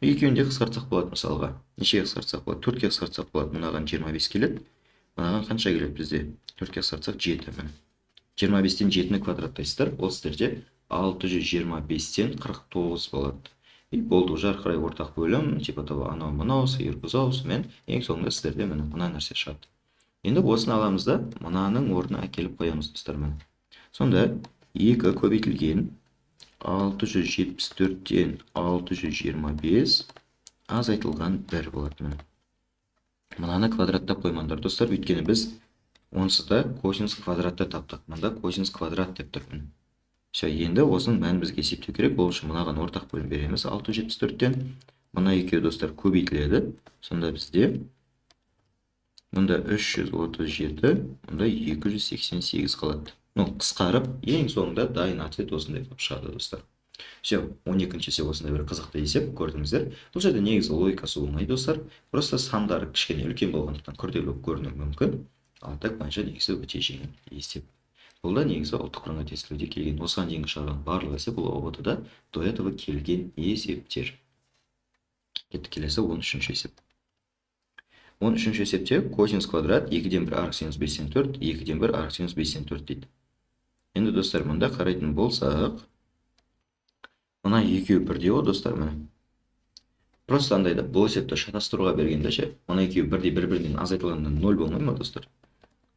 Екеуін де қысқартсақ болады мысалға. Нешеге қысқартсақ болады? Төртке қысқартсақ болады. Мынаған 25 келеді. Мынаған қанша келеді бізде? Төртке қысқартсақ, 7, міне. 25-тен 7-ні квадраттайсыздар. Ол сіздерде 625-тен 49 болады. И болды, уже ары қарай ортақ бөлім, типа того, анау мынау, сиыр бұзау, сонымен ең соңында сіздерде, міне, мына нәрсе шығады. Енді осыны аламыз да, мынаның орнына әкеліп қоямыз, достар, міне. Сонда 2 көбейтілген 674-тен 625 азайтылған 1 болады, міне. Мынаны квадраттап қоймаңдар, достар, өйткені біз онсыз да косинус квадратты таптық. Мында косинус квадрат деп тұр, міне. Все, енді осының мәнін бізге есептеу керек. Ол үшін мынаған ортақ бөлім береміз 674-тен. Мына екеуі, достар, көбейтіледі. Сонда бізде мұнда 337, мұнда 288 қалады. Ну, қысқарып, ең соңында дайын ответ осындай болып шығады, достар. Все, 12-ші есеп осындай бір қызықты есеп, көрдіңіздер. Бұл жерде негізі логикасы оңай, достар. Просто сандары кішкене үлкен болғандықтан күрделі болып көрінуі мүмкін. Ал так бойынша негізі өте жеңіл есеп. Бұл да негізі ұлттық бірыңғай тестілеуде келген. Осыған дейінгі шығарған барлық есеп бұл ҰБТ-да до этого келген есептер. Кеттік, келесі 13-ші есеп. 13-ші есепте косинус квадрат 2-ден 1 арксинус 5-тен 4, 2-ден 1 арксинус 5-тен 4 дейді. Енді, достар, мында қарайтын болсақ, мына екеуі бірдей ғой, достар, міне. Просто андай да, бұл есепті шатастыруға бергенде ше, мына екеуі бірдей, бір бірінен азайтылғанда 0 болмай ма, достар?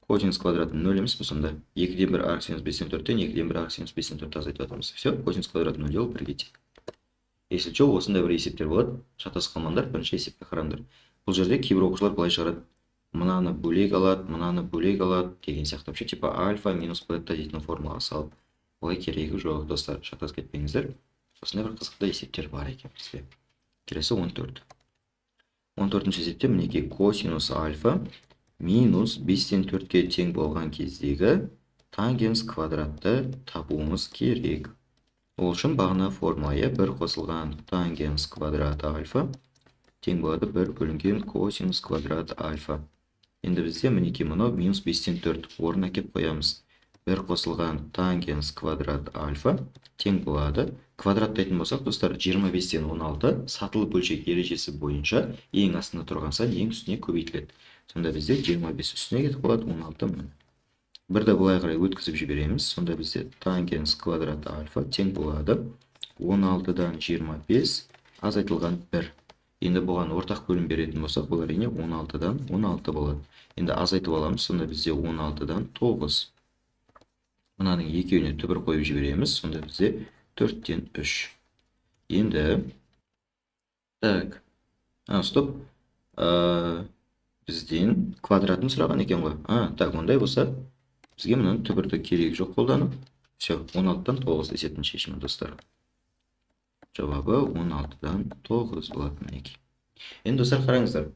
Косинус квадраты 0 емес пе сонда? 2-ден 1 арксинус 5-тен 4-тен 2-ден 1 арксинус 5-тен 4-ті азайтып жатырмыз. Все, косинус квадраты 0, ол бірге тең. Если че, осындай бір есептер болады. Шатасып қалмаңдар, бірінші есепке қараңдар. Бұл жерде кейбір оқушылар былай шығарады. Мынаны бөлек алады, мынаны бөлек алады деген сияқты. Вообще, типа альфа минус бета дейтін формулаға салып. Олай керегі жоқ, достар, шатасып кетпеңіздер. Осындай бір қызықты есептер бар екен бізде. Келесі 14. 14-ші есепте, мінекей, косинус альфа минус 5-тен 4-ке тең болған кездегі тангенс квадратты табуымыз керек. Ол үшін бағана формула, иә, 1 қосылған тангенс квадрат альфа тең болады 1 бөлінген косинус квадрат альфа. Енді бізде, мінекей, мынау минус 5-тен 4, орнына әкеліп қоямыз. 1 қосылған тангенс квадрат альфа тең болады. Квадраттайтын болсақ, достар, 25-тен 16, сатылы бөлшек ережесі бойынша ең астында тұрған сан ең үстіне көбейтіледі. Сонда бізде 25 үстіне кетіп қалады, 16 міне. Бірді былай қарай өткізіп жібереміз. Сонда бізде тангенс квадрат альфа тең болады 16-дан 25 азайтылған 1. Енді бұған ортақ бөлім беретін болсақ, бұл әрине 16-дан 16 болады. Енді азайтып аламыз, сонда бізде 16-дан 9. Мынаның екеуіне түбір қойып жібереміз, сонда бізде 4-тен 3. Енді так, а, стоп. Бізден квадратын сұраған екен ғой. А, так, ондай болса, бізге мынаның түбірді керегі жоқ қолданып. Все, 16-дан 9 есептің шешімі, достар. Жауабы 16-дан 9 болады, мінекей. Енді, достар, қараңыздар.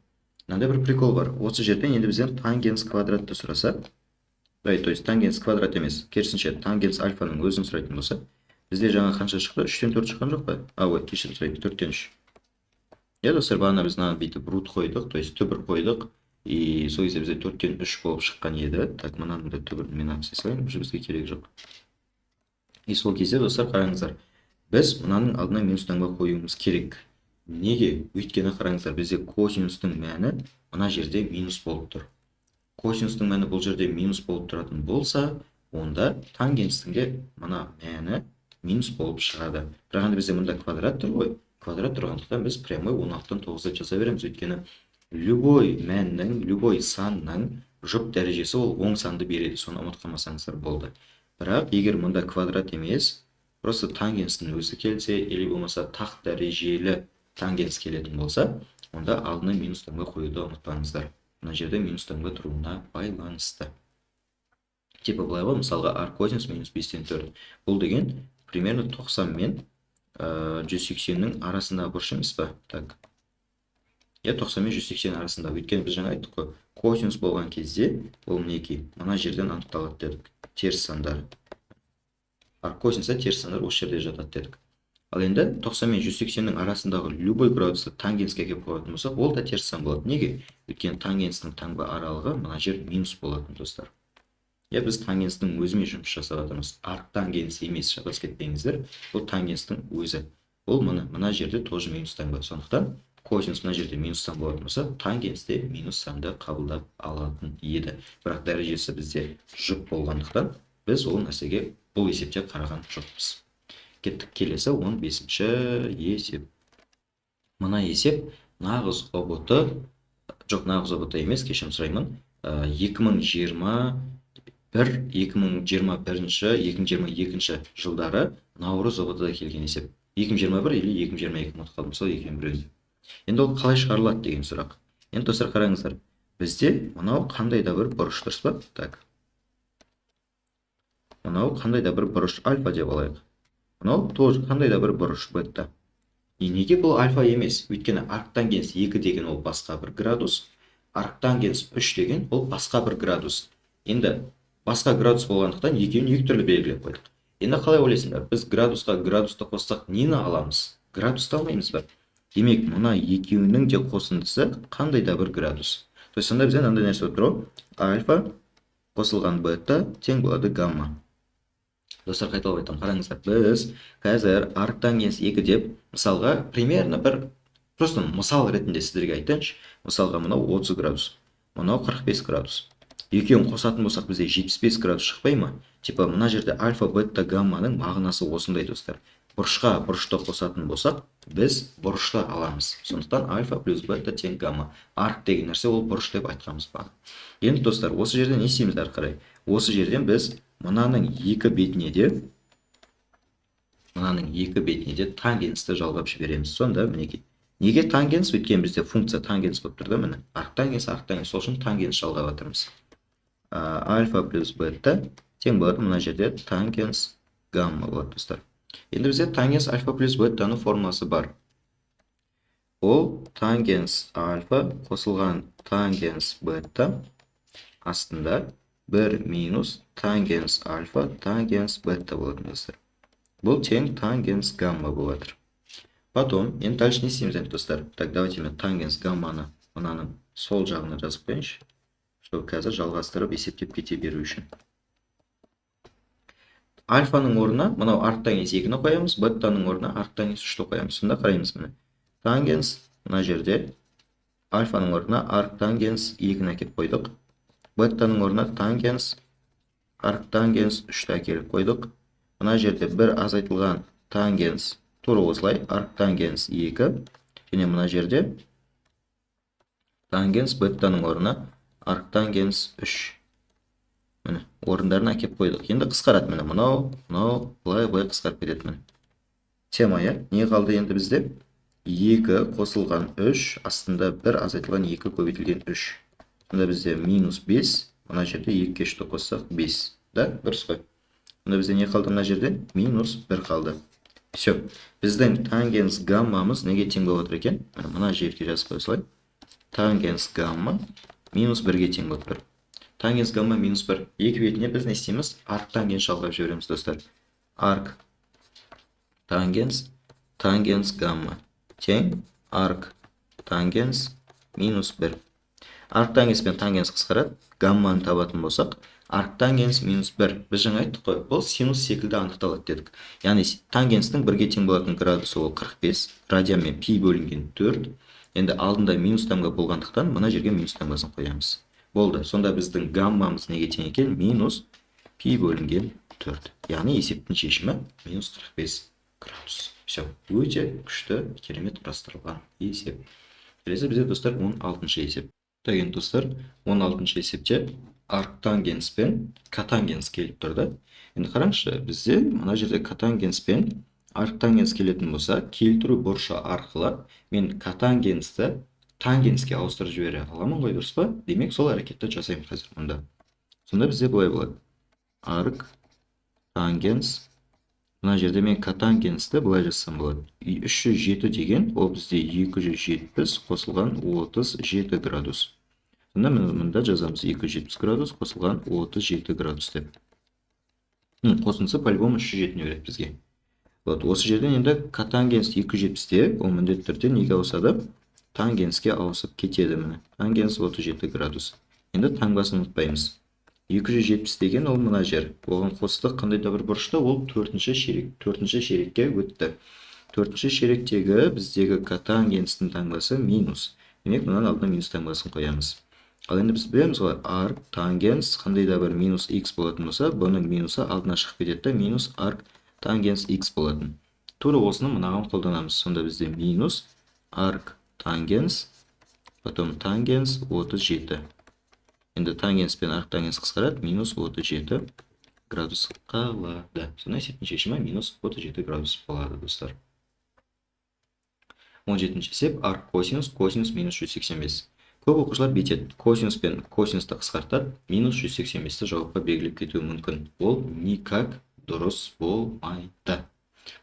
Мынандай бір прикол бар. Осы жерден енді бізден тангенс квадратты сұраса, ой, то есть тангенс квадрат емес, керісінше тангенс альфаның өзін сұрайтын болса, бізде жаңа қанша шықты? 3-тен 4 шыққан жоқ па? А, ой, кешірім сұраймын, 4-тен 3. Иә, достар, бағана біз мынаны бүйтіп рут қойдық, то есть түбір қойдық. И сол кезде бізде 4-тен 3 болып шыққан еді. Так, мынаның да түбірін мен алып тастай салайын, уже бізге керегі жоқ. И сол кезде, достар, қараңыздар, біз мынаның алдына минус таңба қоюымыз керек. Неге? Өйткені қараңыздар, бізде косинустың мәні мына жерде минус болып тұр. Косинустың мәні бұл жерде минус болып тұратын болса, онда тангенстің де мына мәні минус болып шығады. Бірақ енді бізде мында квадрат тұр ғой. Квадрат тұрғандықтан біз прямой 16-тан 9 деп жаза береміз. Өйткені любой мәннің, любой санның жұп дәрежесі ол оң санды береді. Соны ұмытып қалмасаңыздар болды. Бірақ егер мұнда квадрат емес, просто тангенстің өзі келсе, или болмаса тақ дәрежелі тангенс келетін болса, онда алдына минус таңба қоюды ұмытпаңыздар. Мына жерде минус таңба тұруына байланысты. Типа былай ғой, мысалға, арккосинус минус 5-тен 4. Бұл деген примерно 90 мен 180-нің арасындағы бұрыш емес па? Так. Иә, 90 мен 180 арасында. Өйткені біз жаңа айттық қой, косинус болған кезде ол, мінекей, мына жерден анықталады дедік. Теріс сандары. Арккосинуста теріс сандар осы жерде жатады дедік. Ал енді 90 мен 180-нің арасындағы любой градусты тангенске әкеліп қоятын болсақ, ол да теріс сан болады. Неге? Өйткені тангенстің таңба аралығы мына жер минус болатын, достар. Иә, біз тангенстің өзімен жұмыс жасап жатырмыз. Арктангенс емес, шатасып кетпеңіздер. Бұл тангенстің өзі. Ол мына, мына жерде тоже минус таңба. Сондықтан косинус мына жерде минус сан болатын болса, тангенс те минус санды қабылдап алатын еді. Бірақ дәрежесі бізде жұп болғандықтан, біз ол нәрсеге бұл есепте қараған жоқпыз. Кеттік, келесі 15-ші есеп. Мына есеп нағыз ҰБТ, жоқ, нағыз ҰБТ емес, кешірім сұраймын. 2021, 2021, 2022 жылдары наурыз ҰБТ-да келген есеп. 2021 или 2022, ұмытып қалдым, сол екеуінің біреуінде. Енді ол қалай шығарылады деген сұрақ. Енді, достар, қараңыздар. Бізде мынау қандай да бір бұрыш, дұрыс па? Так. Мынау қандай да бір бұрыш, альфа деп алайық. Мынау тоже қандай да бір бұрыш, бета. И неге бұл альфа емес? Өйткені арктангенс 2 деген ол басқа бір градус, арктангенс 3 деген ол басқа бір градус. Енді басқа градус болғандықтан, екеуін екі түрлі белгілеп қойдық. Енді қалай ойлайсыңдар? Біз градусқа градусты қоссақ, нені аламыз? Градусты алмаймыз ба? Демек, мына екеуінің де қосындысы қандай да бір градус. То есть сонда бізде мынандай нәрсе болып тұр ғой. Альфа қосылған бета тең болады гамма. Достар, қайталап айтамын, қараңыздар. Біз қазір арктангенс 2 деп, мысалға, примерно бір Просто мысал ретінде сіздерге айтайыншы. Мысалға, мынау 30 градус, мынау 45 градус. Екеуін қосатын болсақ, бізде 75 градус шықпай ма? Типа мына жерде альфа, бета, гамманың мағынасы осындай, достар. Бұрышқа бұрышты қосатын болсақ, біз бұрышты аламыз. Сондықтан альфа плюс бета тең гамма. Арк деген нәрсе ол бұрыш деп айтқанбыз бағана. Енді, достар, осы жерде не істейміз әрі қарай? Осы жерден біз мынаның екі бетіне де тангенсті жалғап жібереміз. Сонда мінекей. Неге тангенс? Өйткені бізде функция тангенс болып тұр да, міне. Арктангенс, арктангенс. Сол үшін тангенс жалғап жатырмыз. Альфа плюс бета тең болады мына жерде тангенс гамма болады, достар. Енді бізде тангенс альфа плюс бетаның формуласы бар. Ол тангенс альфа қосылған тангенс бета астында 1 минус тангенс альфа тангенс бета болатын, достар. Бұл тең тангенс гамма болып жатыр. Потом, енді дальше не істейміз енді, достар? Так, давайте мен тангенс гамманы мынаның сол жағына жазып қояйыншы, чтобы қазір жалғастырып есептеп кете беру үшін. Альфаның орнына мынау арктангенс 2-ні қоямыз, бетаның орнына арктангенс 3-ті қоямыз. Сонда қараймыз, міне. Тангенс мына жерде альфаның орнына арктангенс 2-ні әкеліп қойдық. Бетаның орнына тангенс арктангенс 3-ті әкеліп қойдық. Мына жерде бір азайтылған тангенс, тура осылай арктангенс 2, және мына жерде тангенс бетаның орнына арктангенс 3. Міне, орындарын әкеп қойдық. Енді қысқарады, міне, мынау, мынау, былай былай қысқарып кетеді, міне. Тема, иә? Не қалды енді бізде? 2 қосылған 3 астында 1 азайтылған 2 көбейтілген 3. Сонда бізде минус 5, мына жерде 2-ге 3-ті қоссақ 5, да? Дұрыс қой. Сонда бізде не қалды мына жерде? Минус 1 қалды. Все. Біздің тангенс гаммамыз неге тең болып отыр екен? Міне, мына жерге жазып қоя салайын. Тангенс гамма минус 1-ге тең болып тұр. Тангенс гамма минус 1. Екі бетіне біз не істейміз? Арк тангенс жалғап жібереміз, достар. Арк тангенс тангенс гамма тең арк тангенс минус 1. Арк тангенс пен тангенс қысқарады. Гамманы табатын болсақ, арк тангенс минус 1. Біз жаңа айттық қой, бұл синус секілді анықталады дедік. Яғни тангенстің бірге тең болатын градусы ол 45, радианмен пи бөлінген 4. Енді алдында минус таңба болғандықтан, мына жерге минус таңбасын қоямыз. Болды. Сонда біздің гаммамыз неге тең екен? Минус пи бөлінген 4. Яғни есептің шешімі минус 45 градус. Все. Өте күшті, керемет құрастырылған есеп. Келесі бізде, достар, 16 есеп. Так, енді, достар, 16 есепте арктангенс пен котангенс келіп тұр да. Енді қараңызшы, бізде мына жерде котангенс пен арктангенс келетін болса, келтіру бұрышы арқылы мен котангенсті тангенске ауыстырып жібере аламын ғой, дұрыс па? Демек, сол әрекетті жасаймын қазір мұнда. Сонда бізде былай болады. Арк тангенс, мына жерде мен котангенсті былай жазсам болады. 307 деген ол бізде 270 қосылған 37 градус. Сонда мында жазамыз 270 градус қосылған 37 градус деп. Қосындысы по-любому 307-ні береді бізге. Вот, осы жерден енді котангенс 270-те, ол міндетті түрде неге ауысады? Тангенске ауысып кетеді, міне. Тангенс 37 градус. Енді таңбасын ұмытпаймыз. 270 деген ол мына жер. Оған қостық қандай да бір бұрышты, ол төртінші ширек, төртінші ширекке өтті. Төртінші ширектегі біздегі котангенстің таңбасы минус. Демек, мынаның алдына минус таңбасын қоямыз. Ал енді біз білеміз ғой, арк тангенс қандай да бір минус x болатын болса, бұның минусы алдына шығып кетеді да, минус арк тангенс x болатын. Тура осыны мынаған қолданамыз. Сонда бізде минус арк тангенс, потом тангенс 37. Енді тангенс пен арк тангенс қысқарады, минус 37 градус қалады. Сонда есептің шешімі минус 37 градус болады, достар. 17 есеп: арк косинус косинус минус 185. Көп оқушылар бүйтеді: косинус пен косинусты қысқартады, минус 185-ті жауапқа белгілеп кетуі мүмкін. Ол никак дұрыс болмайды.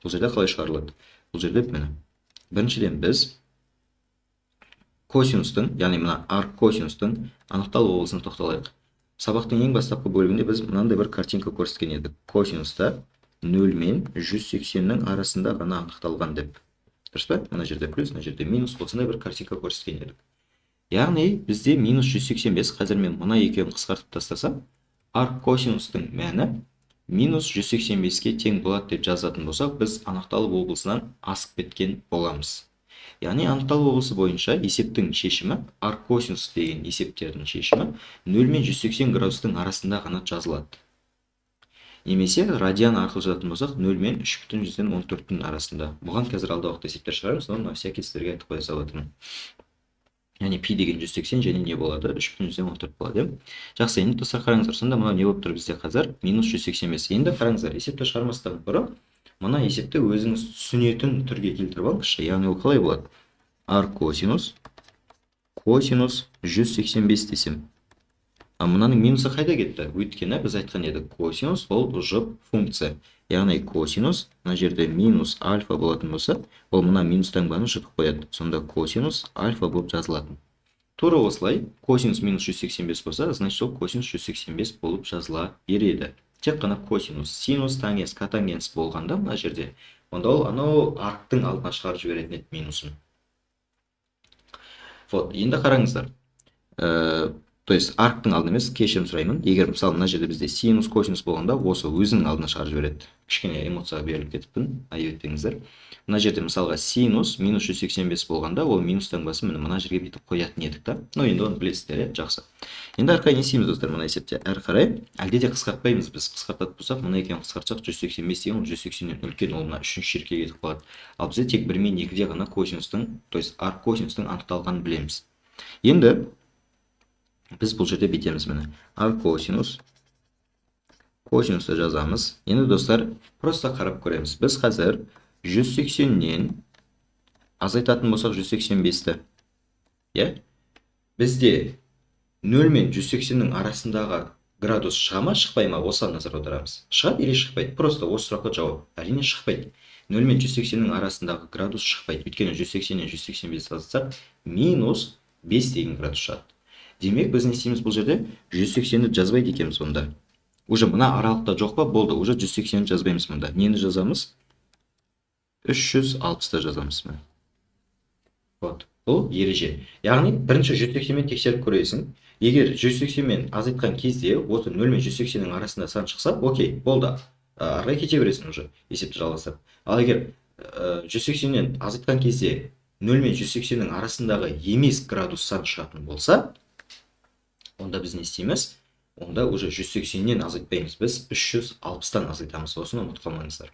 Бұл жерде қалай шығарылады? Бұл жерде, міне, біріншіден, біз косинустың, яғни мына арк косинустың анықталу облысына тоқталайық. Сабақтың ең бастапқы бөлігінде біз мынандай бір картинка көрсеткен едік. Косинуста 0 мен 180-нің арасында ғана анықталған деп. Дұрыс па? Мына жерде плюс, мына жерде минус, осындай бір картинка көрсеткен едік. Яғни бізде минус 185, қазір мен мына екеуін қысқартып тастасам, арк косинустың мәні минус 185-ке тең болады деп жазатын болсақ, біз анықталу облысынан асып кеткен боламыз. Яғни анықталу облысы бойынша есептің шешімі, арк косинус деген есептердің шешімі 0 мен 180 градустың арасында ғана жазылады. Немесе радиан арқылы жазатын болсақ, 0 мен 3,14-тің арасында. Бұған қазір алдағы уақытта есептер шығарамыз, но на всякий сіздерге айтып қоя салып отырмын. Яғни пи деген 180 және не болады? 3,14 болады, иә. Жақсы, енді, достар, қараңыздар, сонда мынау не болып тұр бізде қазір? Минус 185. Енді қараңыздар, есепті шығармастан бұрын мына есепті өзіңіз түсінетін түрге келтіріп алыңызшы. Яғни ол қалай болады? Арк косинус, косинус 185 десем. А мынаның минусы қайда кетті? Өйткені біз айтқан едік, косинус ол жұп функция. Яғни косинус мына жерде минус альфа болатын болса, ол мына минус таңбаны жұтып қояды. Сонда косинус альфа болып жазылатын. Тура осылай косинус минус 185 болса, значит, ол косинус 185 болып жазыла береді. Тек қана косинус, синус, тангенс, котангенс болғанда мына жерде, онда ол анау арктың алдына шығарып жіберетін еді минусын. Вот, енді қараңыздар. То есть арктың алдына емес, кешірім сұраймын. Егер, мысалы, мына жерде бізде синус, косинус болғанда, осы өзінің алдына шығарып жібереді. Кішкене эмоцияға беріліп кетіппін, айып етпеңіздер. Мына жерде, мысалға, синус минус 185 болғанда, ол минус таңбасын міне мына жерге бүйтіп қоятын едік та. Ну, енді оны білесіздер, иә, жақсы. Енді ары қарай не істейміз, достар, мына есепте? Әрі қарай әлде де қысқартпаймыз біз. Қысқартатын болсақ, мына екеуін қысқартсақ, 185 деген ол 180-нен үлкен, ол мына үшінші ширекке кетіп қалады. Ал бізде тек 1 мен 2-де ғана косинустың, то есть арк косинустың анықталғанын білеміз. Енді біз бұл жерде бүйтеміз, міне, арк косинус, косинусты жазамыз. Енді, достар, просто қарап көреміз. Біз қазір 180-нен азайтатын болсақ 185-ті, иә, бізде 0 мен 180-нің арасындағы градус шыға ма, шықпай ма? Осыған назар аударамыз. Шығады или шықпайды? Просто осы сұраққа жауап: әрине, шықпайды. 0 мен 180-нің арасындағы градус шықпайды, өйткені 180-нен 185 азайтсақ, минус 5 деген градус шығады. Демек, біз не істейміз бұл жерде? 180-ді жазбайды екенбіз. Онда уже мына аралықта жоқ па? Болды, уже 180-ді жазбаймыз. Мұнда нені жазамыз? 360-ты жазамыз, міне. Вот бұл ереже. Яғни бірінші 180-мен тексеріп көресің. Егер 180-мен азайтқан кезде осы 0 мен 180-нің арасында сан шықса, окей, болды, ары қарай кете бересің, уже есепті жалғастырып. Ал егер 180-нен азайтқан кезде 0 мен 180-нің арасындағы емес градус сан шығатын болса, онда біз не істейміз? Онда уже 180-нен азайтпаймыз, біз 360-тан азайтамыз. Осыны ұмытып қалмаңыздар.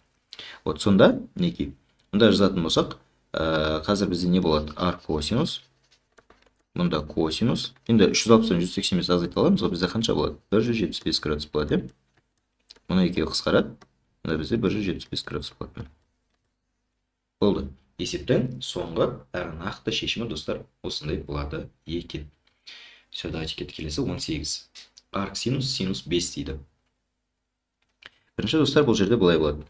Вот сонда мінекей, мұнда жазатын болсақ, қазір бізде не болады? Арк косинус, мұнда косинус. Енді 360-тан 185 азайта аламыз ғой. Бізде қанша болады? 175 градус болады, иә. Мына екеуі қысқарады. Мында бізде 175 градус болады. Болды, есептің соңғы әрі нақты шешімі, достар, осындай болады екен. Все, давайте кеттік келесі. 18, арк синус, синус 5 дейді. Бірінші, достар, бұл жерде былай болады.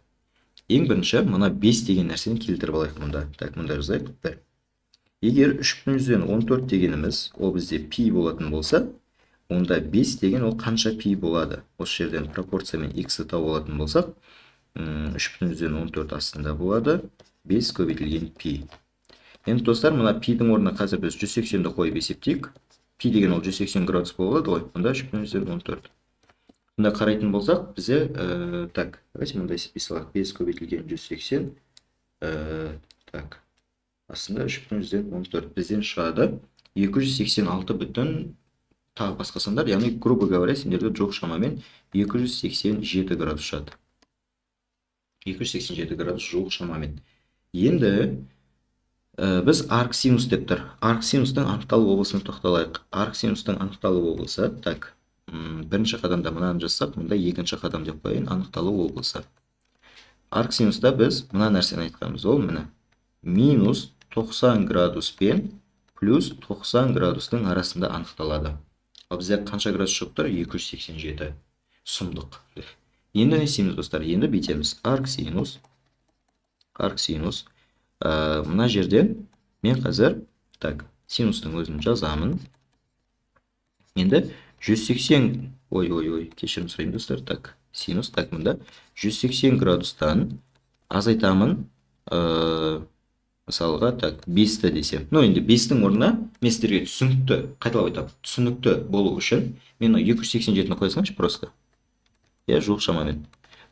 Ең бірінші мына 5 деген нәрсені келтіріп алайық мұнда. Так, мұнда жазайық 1. Егер 3,14 дегеніміз ол бізде пи болатын болса, онда 5 деген ол қанша пи болады? Осы жерден пропорциямен x-ті тауып алатын болсақ, 3,14 астында болады 5 көбейтілген пи. Енді, достар, мына пидің орнына қазір біз 180-ді қойып есептейік. Пи деген ол 180 градус болады ғой. Онда 3,14. Мұнда қарайтын болсақ, бізде так, давайте мында есептей салайық. 5 көбейтілген 180, так, астында 3,14 бізден шығады 286 бүтін тағы басқа сандар. Яғни, грубо говоря, сендерде жоқ шамамен 287 градус шығады, 287 градус жуық шамамен. Енді біз арк синус деп тұр. Арк синустың анықталу облысына тоқталайық. Арк синустың анықталу облысы. Так, бірінші қадамда мынаны жазсақ, мұнда екінші қадам деп қояйын: анықталу облысы. Арк синуста біз мына нәрсені айтқанбыз. Ол, міне, минус 90 градус пен плюс 90 градустың арасында анықталады. Ал бізде қанша градус шығып тұр? 287. Сұмдық. Енді не істейміз, достар? Енді бүйтеміз: арк синус, арк синус, мына жерде мен қазір, так, синустың өзін жазамын. Енді 180, ой, ой, ой, кешірім сұраймын, достар. Так, синус, так, мында 180 градустан азайтамын, мысалға, так, 5-ті десем. Ну, енді 5-тің орнына мен сіздерге түсінікті, қайталап айтамын, түсінікті болу үшін мен мына 287-ні қоя салайыншы просто, иә, жуық шамамен.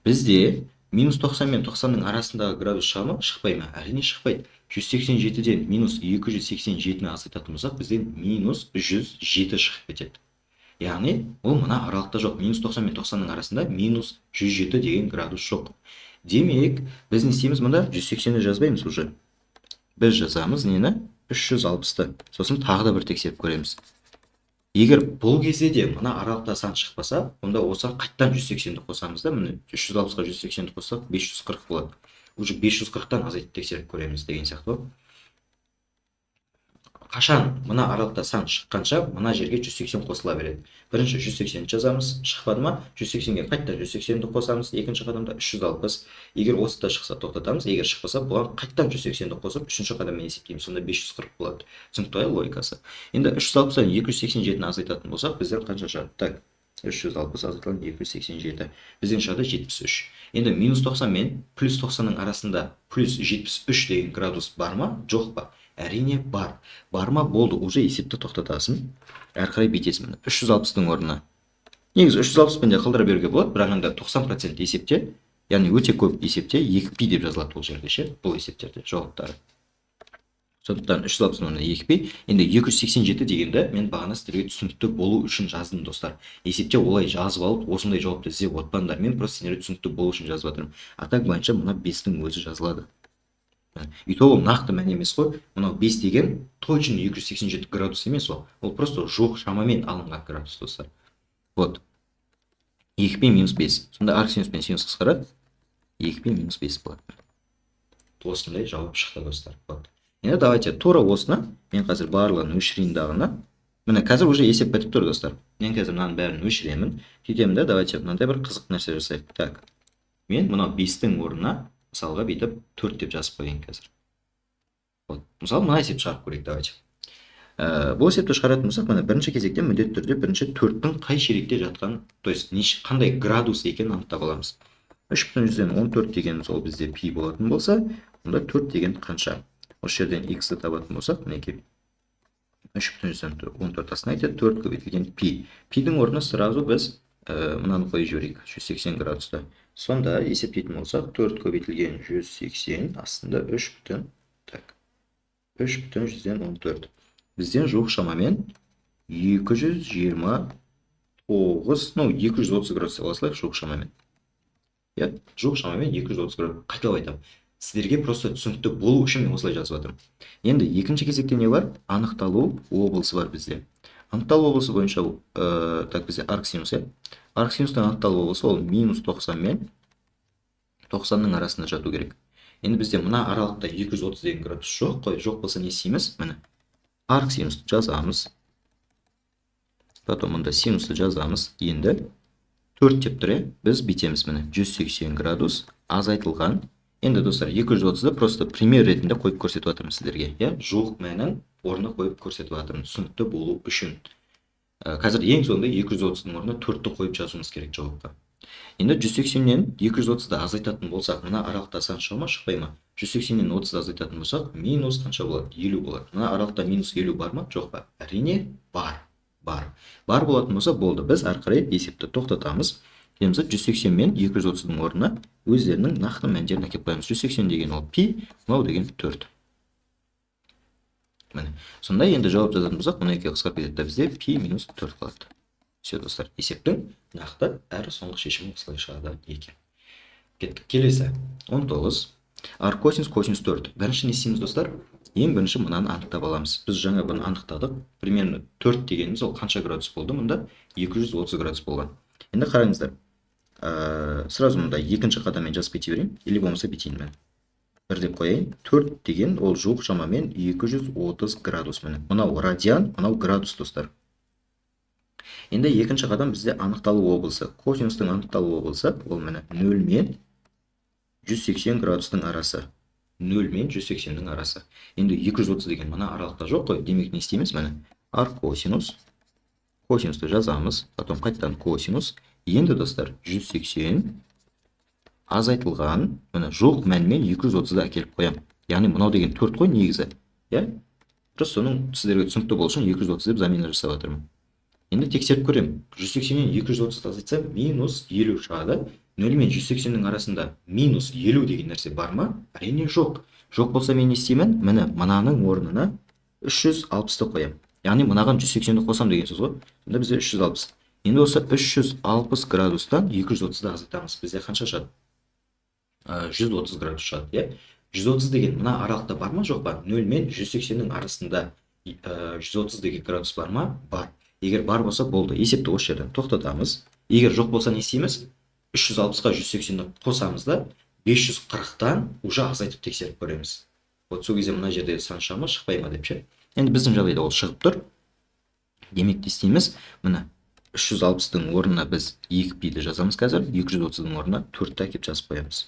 Бізде минус 90 мен 90-ның арасындағы градус шыға ма, шықпай ма? Әрине, шықпайды. 187-ден минус 287-ні азайтатын болсақ, бізден минус 107 шығып кетеді. Яғни ол мына аралықта жоқ. Минус 90 мен 90-ның арасында минус 107 деген градус жоқ. Демек, біз не істейміз мұнда? 180-ні жазбаймыз уже. Біз жазамыз нені? 360-ты. Сосын тағы да бір тексеріп көреміз. Егер бұл кезде де мына аралықта сан шықпаса, онда осыған қайтадан 180-ді қосамыз да, міне 360-қа 180-ді қоссақ, 540 болады. Уже 540-тан азайтып тексеріп көреміз деген сияқты ғой. Қашан мына аралықта сан шыққанша, мына жерге 180 қосыла береді. Бірінші 180 жазамыз, шықпады ма, 180-ге қайтадан 180-ді қосамыз, екінші қадамда 360. Егер осы да шықса, тоқтатамыз, егер шықпаса, бұған қайтадан 180-ді қосып, үшінші қадаммен есептейміз, сонда 540 болады. Түсінікті ғой логикасы? Енді 360-тан 287-ні азайтатын болсақ, біздер қанша шығады? Так, 360 азайтылған 287. Бізден шығады 73. Енді минус 90 мен плюс 90-ның арасында плюс 73 деген градус бар ма, жоқ па? Әрине, бар. Бар ма, болды, уже есепті тоқтатасың. Әрі қарай бүйтесің, міне 360-тың орнына. Негізі 360-пен де қалдыра беруге болады, бірақ енді 90% есепте, яғни өте көп есепте 2 пи деп жазылады бұл жерде ше, бұл есептерде жауаптары. Сондықтан 360-тың орнына 2 пи. Енді 287 дегенді мен бағана сіздерге түсінікті болу үшін жаздым, достар. Есепте олай жазып алып, осындай жауапты іздеп отпаңдар. Мен просто сендерге түсінікті болу үшін жазып жатырмын. А так былайынша мына 5-тің өзі жазылады. И то ол нақты мән емес қой. Мынау 5 деген точно 287 градус емес ол. Ол просто жуық шамамен алынған градус, достар. Вот. 2 пи минус 5. Сонда арксинус пен синус қысқарады. 2 пи минус 5 болады. Осындай жауап шықты, достар. Вот. Енді давайте тура осыны мен қазір барлығын өшірейін дағыны. Міне, қазір уже есеп бітіп тұр, достар. Мен қазір мынаның бәрін өшіремін. Сөйтемін да, давайте мынандай бір қызық нәрсе жасайық. Так. Мен мынау 5-тің орнына мысалға бүйтіп 4 деп жазып қояйын қазір. Вот. Мысалы, мына есепті шығарып көрейік, давайте. Бұл есепті шығаратын болсақ, міне, бірінші кезекте міндетті түрде бірінші 4-тің қай ширекте жатқан, то есть қандай градус екенін анықтап аламыз. 3,14 дегеніміз ол бізде пи болатын болса, онда 4 деген қанша? Осы жерден x-ті табатын болсақ, мінекей 3,14 астына айтады, 4 көбейтілген пи. Пидің орнына сразу біз мынаны қойып жіберейік, 180 градуста. Сонда есептейтін болсақ, 4 көбейтілген 180 астында 3 бүтін, так, 3,14. Бізден жуық шамамен 229, ну, 230 градус деп ала салайық жуық шамамен. Иә, жуық шамамен 230 градус. Қайталап айтамын. Сіздерге просто түсінікті болу үшін мен осылай жазып жатырмын. Енді екінші кезекте не бар? Анықталу облысы бар бізде. Анықталу облысы бойынша, так, бізде арксинус, иә? Арксинустың анықталу облысы ол минус 90 мен 90-ның арасында жату керек. Енді бізде мына аралықта 230 деген градус жоқ қой. Жоқ болса, не істейміз? Міне, арксинусты жазамыз. Потом мында синусты жазамыз. Енді 4 деп тұр, иә? Біз бүйтеміз, міне, 180 градус азайтылған. Енді, достар, 230-ды просто пример ретінде қойып көрсетіп жатырмын сіздерге, иә? Жуық мәнін орнына қойып көрсетіп жатырмын, түсінікті болу үшін. Қазір ең соңында 230-дың орнына 4-ті қойып жазуымыз керек жауапқа. Енді 180-нен 230-ды азайтатын болсақ, мына аралықта сан шыға ма, шықпай ма? 180-нен 30-ды азайтатын болсақ, минус қанша болады? 50 болады. Мына аралықта минус 50 бар ма, жоқ па? Әрине, бар. Бар. Бар болатын болса, болды. Біз әрі қарай есепті тоқтатамыз. Келеміз, 180 мен 230-дың орнына өздерінің нақты мәндерін әкеліп қоямыз. 180 деген ол пи, мынау деген 4. Міне. Сонда енді жауап жазатын болсақ, мына екеуі қысқарып кетеді да, бізде пи минус 4 қалады. Все, достар, есептің нақты әрі соңғы шешімі осылай шығады екен. Кеттік. Келесі. 19. Арккосинус косинус 4. Бірінші не істейміз, достар? Ең бірінші мынаны анықтап аламыз. Біз жаңа бұны анықтадық. Примерно 4 дегеніміз ол қанша градус болды мұнда? 230 градус болған. Енді қараңыздар. Сразу мында екінші қадаммен жазып кете берейін. Или болмаса бүйтейін мен. Бір деп қояйын. 4 деген ол жуық шамамен 230 градус, міне. Мынау радиан, мынау градус, достар. Енді екінші қадам бізде анықталу облысы. Косинустың анықталу облысы ол, міне, 0 мен 180 градустың арасы. 0 мен 180-нің арасы. Енді 230 деген мына аралықта жоқ қой. Демек, не істейміз? Міне, арккосинус. Косинусты жазамыз, потом қайтадан косинус. Енді, достар, 180 азайтылған, міне, жоқ мәнмен 230-ды әкеліп қоямын. Яғни мынау деген 4 қой негізі. Иә? Просто соның сіздерге түсінікті болу үшін 230 деп замена жасап жатырмын. Енді тексеріп көремін. 180-нен 230-ды азайтсам, минус 50 шығады. 0 мен 180-нің арасында минус 50 деген нәрсе бар ма? Әрине, жоқ. Жоқ болса мен не істеймін? Міне, мынаның орнына 360-ты қоямын. Яғни мынаған 180-ді қосам деген сөз ғой. Сонда бізде 360. Енді осы 360 градустан 230-ды азайтамыз. Бізде қанша шығады? 130 градус шығады, иә? 130 деген мына аралықта бар ма, жоқ па? 0 мен 180-нің арасында 130 деген градус бар ма? Бар. Егер бар болса, болды. Есепті осы жерден тоқтатамыз. Егер жоқ болса не істейміз? 360-қа 180-ді қосамыз да, 540-тан уже азайтып тексеріп көреміз. Вот сол кезде мына жерде сан шыға ма, шықпай ма деп ше. Енді біздің жағдайда ол шығып тұр. Демек не істейміз? Міне, 360-тың орнына біз 2 пиді жазамыз қазір, 230-дың орнына 4-ті әкеп жазып қоямыз.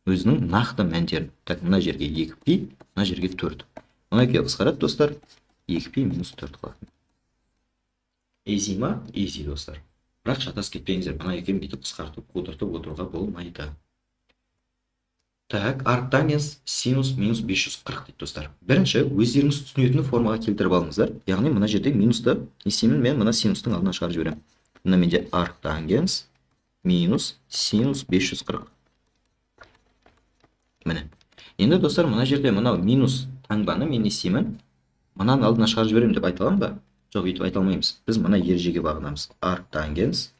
Өзінің нақты мәндерін. Так, мына жерге 2 пи, мына жерге 4. Мына екеуі қысқарады, достар. 2 пи минус 4 қылады. Изи ма? Изи, достар. Бірақ шатасып кетпеңіздер, мына екеуін бүйтіп қысқартып, қудыртып отыруға болмайды. Так, арктангенс синус минус 540 дейді, достар. Бірінші өздеріңіз түсінетін формаға келтіріп алыңыздар. Яғни мына жерде минусты не істеймін? Мен мына синустың алдына шығарып жіберемін. Мына менде арктангенс минус синус 540. Міне. Енді, достар, мына жерде мынау минус таңбаны мен не істеймін? Мынаның алдына шығарып жіберемін деп айта аламын ба? Жоқ, өйтіп айта алмаймыз. Біз мына ережеге бағынамыз. Арктангенс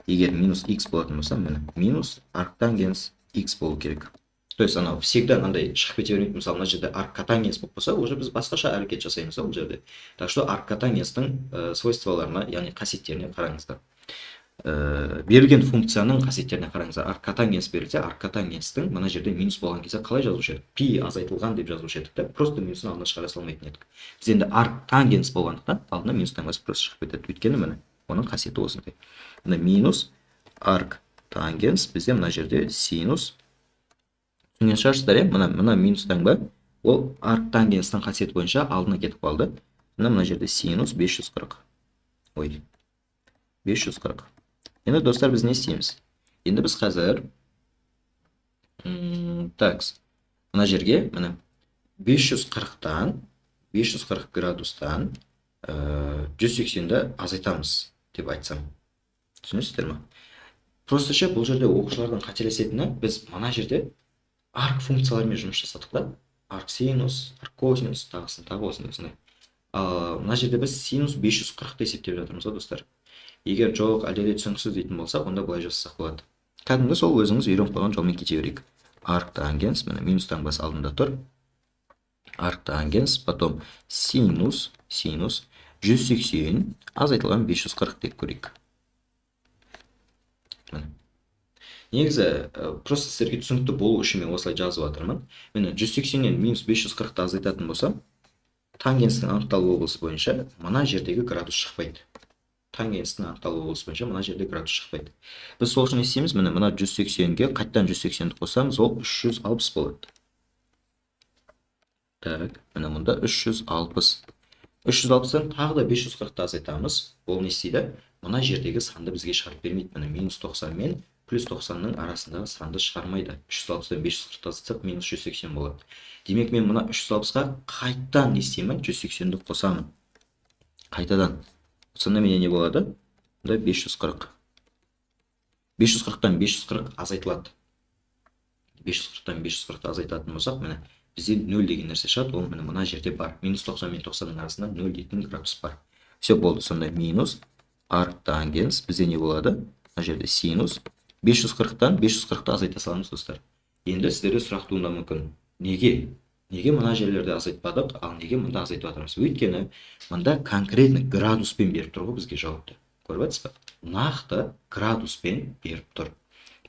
егер минус x болатын болса, міне, минус арктангенс x болу керек. То есть анау всегда мынандай шығып кете бермейді. Мысалы, мына жерде арккотангенс болып қалса, уже біз басқаша әрекет жасаймыз да ол жерде. Так что арккотангенстің свойстволарына, яғни қасиеттеріне қараңыздар. Берілген функцияның қасиеттеріне қараңыздар. Арккотангенс берілсе, арккотангенстің мына жерде минус болған кезде қалай жазушы едік? Пи азайтылған деп жазушы едік та, просто минусын алдына шығара салмайтын едік. Біз енді арктангенс болғандықтан алдына минус таңбасы просто шығып кетеді. Өйткені міне, оның қасиеті осындай. Мына минус арктангенс бізде мына жерде синус. Түсінген шығарсыздар, иә? Мына минус таңба ол арктангенстің қасиеті бойынша алдына кетіп қалды. Мына жерде синус 540. Ой. 540. Енді, достар, біз не істейміз? Енді біз қазір такс, мына жерге міне 540-тан 540 градустан 180-ді азайтамыз деп айтсам. Түсінесіздер ма? Просто ше, бұл жерде оқушылардың қателесетіні, біз мына жерде арк функцияларымен жұмыс жасадық та. Арк синус, арк косинус, тағысын тағы осындай осындай. Ал мына жерде біз синус 540-ты есептеп жатырмыз ғой, достар. Егер жоқ, әлде де түсініксіз дейтін болсақ, онда былай жасасақ болады. Кәдімгі сол өзіңіз үйреніп қойған жолмен кете берейік. Арктангенс, міне, минус таңбасы алдында тұр. Арктангенс, потом синус 180 азайтылған 540 деп көрейік. Міне. Негізі, просто сіздерге түсінікті болу үшін мен осылай жазып жатырмын. Міне, 180-нен минус 540-ты азайтатын болсам, тангенстің анықталу облысы бойынша мына жердегі градус шықпайды. Тангенстің анықталу облысы бойынша мына жерде градус шықпайды. Біз сол үшін не істейміз? Міне, мына 180-ге қайтадан 180-ді қосамыз, ол 360 болады. Так, міне, мұнда 360. 360-тан тағы да 540-ты азайтамыз. Ол не істейді? Мына жердегі санды бізге шығарып бермейді. Міне, минус 90 мен плюс 90-ның арасындағы санды шығармайды. 360-тан 540-ты азайтсақ, минус 180 болады. Демек, мен мына 360-қа қайтадан не істеймін? 180-ді қосамын. Қайтадан. Сонда менде не болады? Мұнда 540. 540-тан 540 азайтылады. 540-тан 540-ты азайтатын болсақ, міне, бізде 0 деген нәрсе шығады. Ол міне мына жерде бар. Минус 90 мен 90-ның арасында 0 дейтін градус бар. Все, болды. Сонда минус арктангенс бізде не болады? Мына жерде синус 540-тан 540-ты азайта саламыз, достар. Енді сіздерде сұрақ туындауы мүмкін. Неге? Неге мына жерлерде азайтпадық, ал неге мында азайтып жатырмыз? Өйткені мында конкретно градуспен беріп тұр ғой бізге жауапты. Көріп жатсыз ба? Нақты градуспен беріп тұр.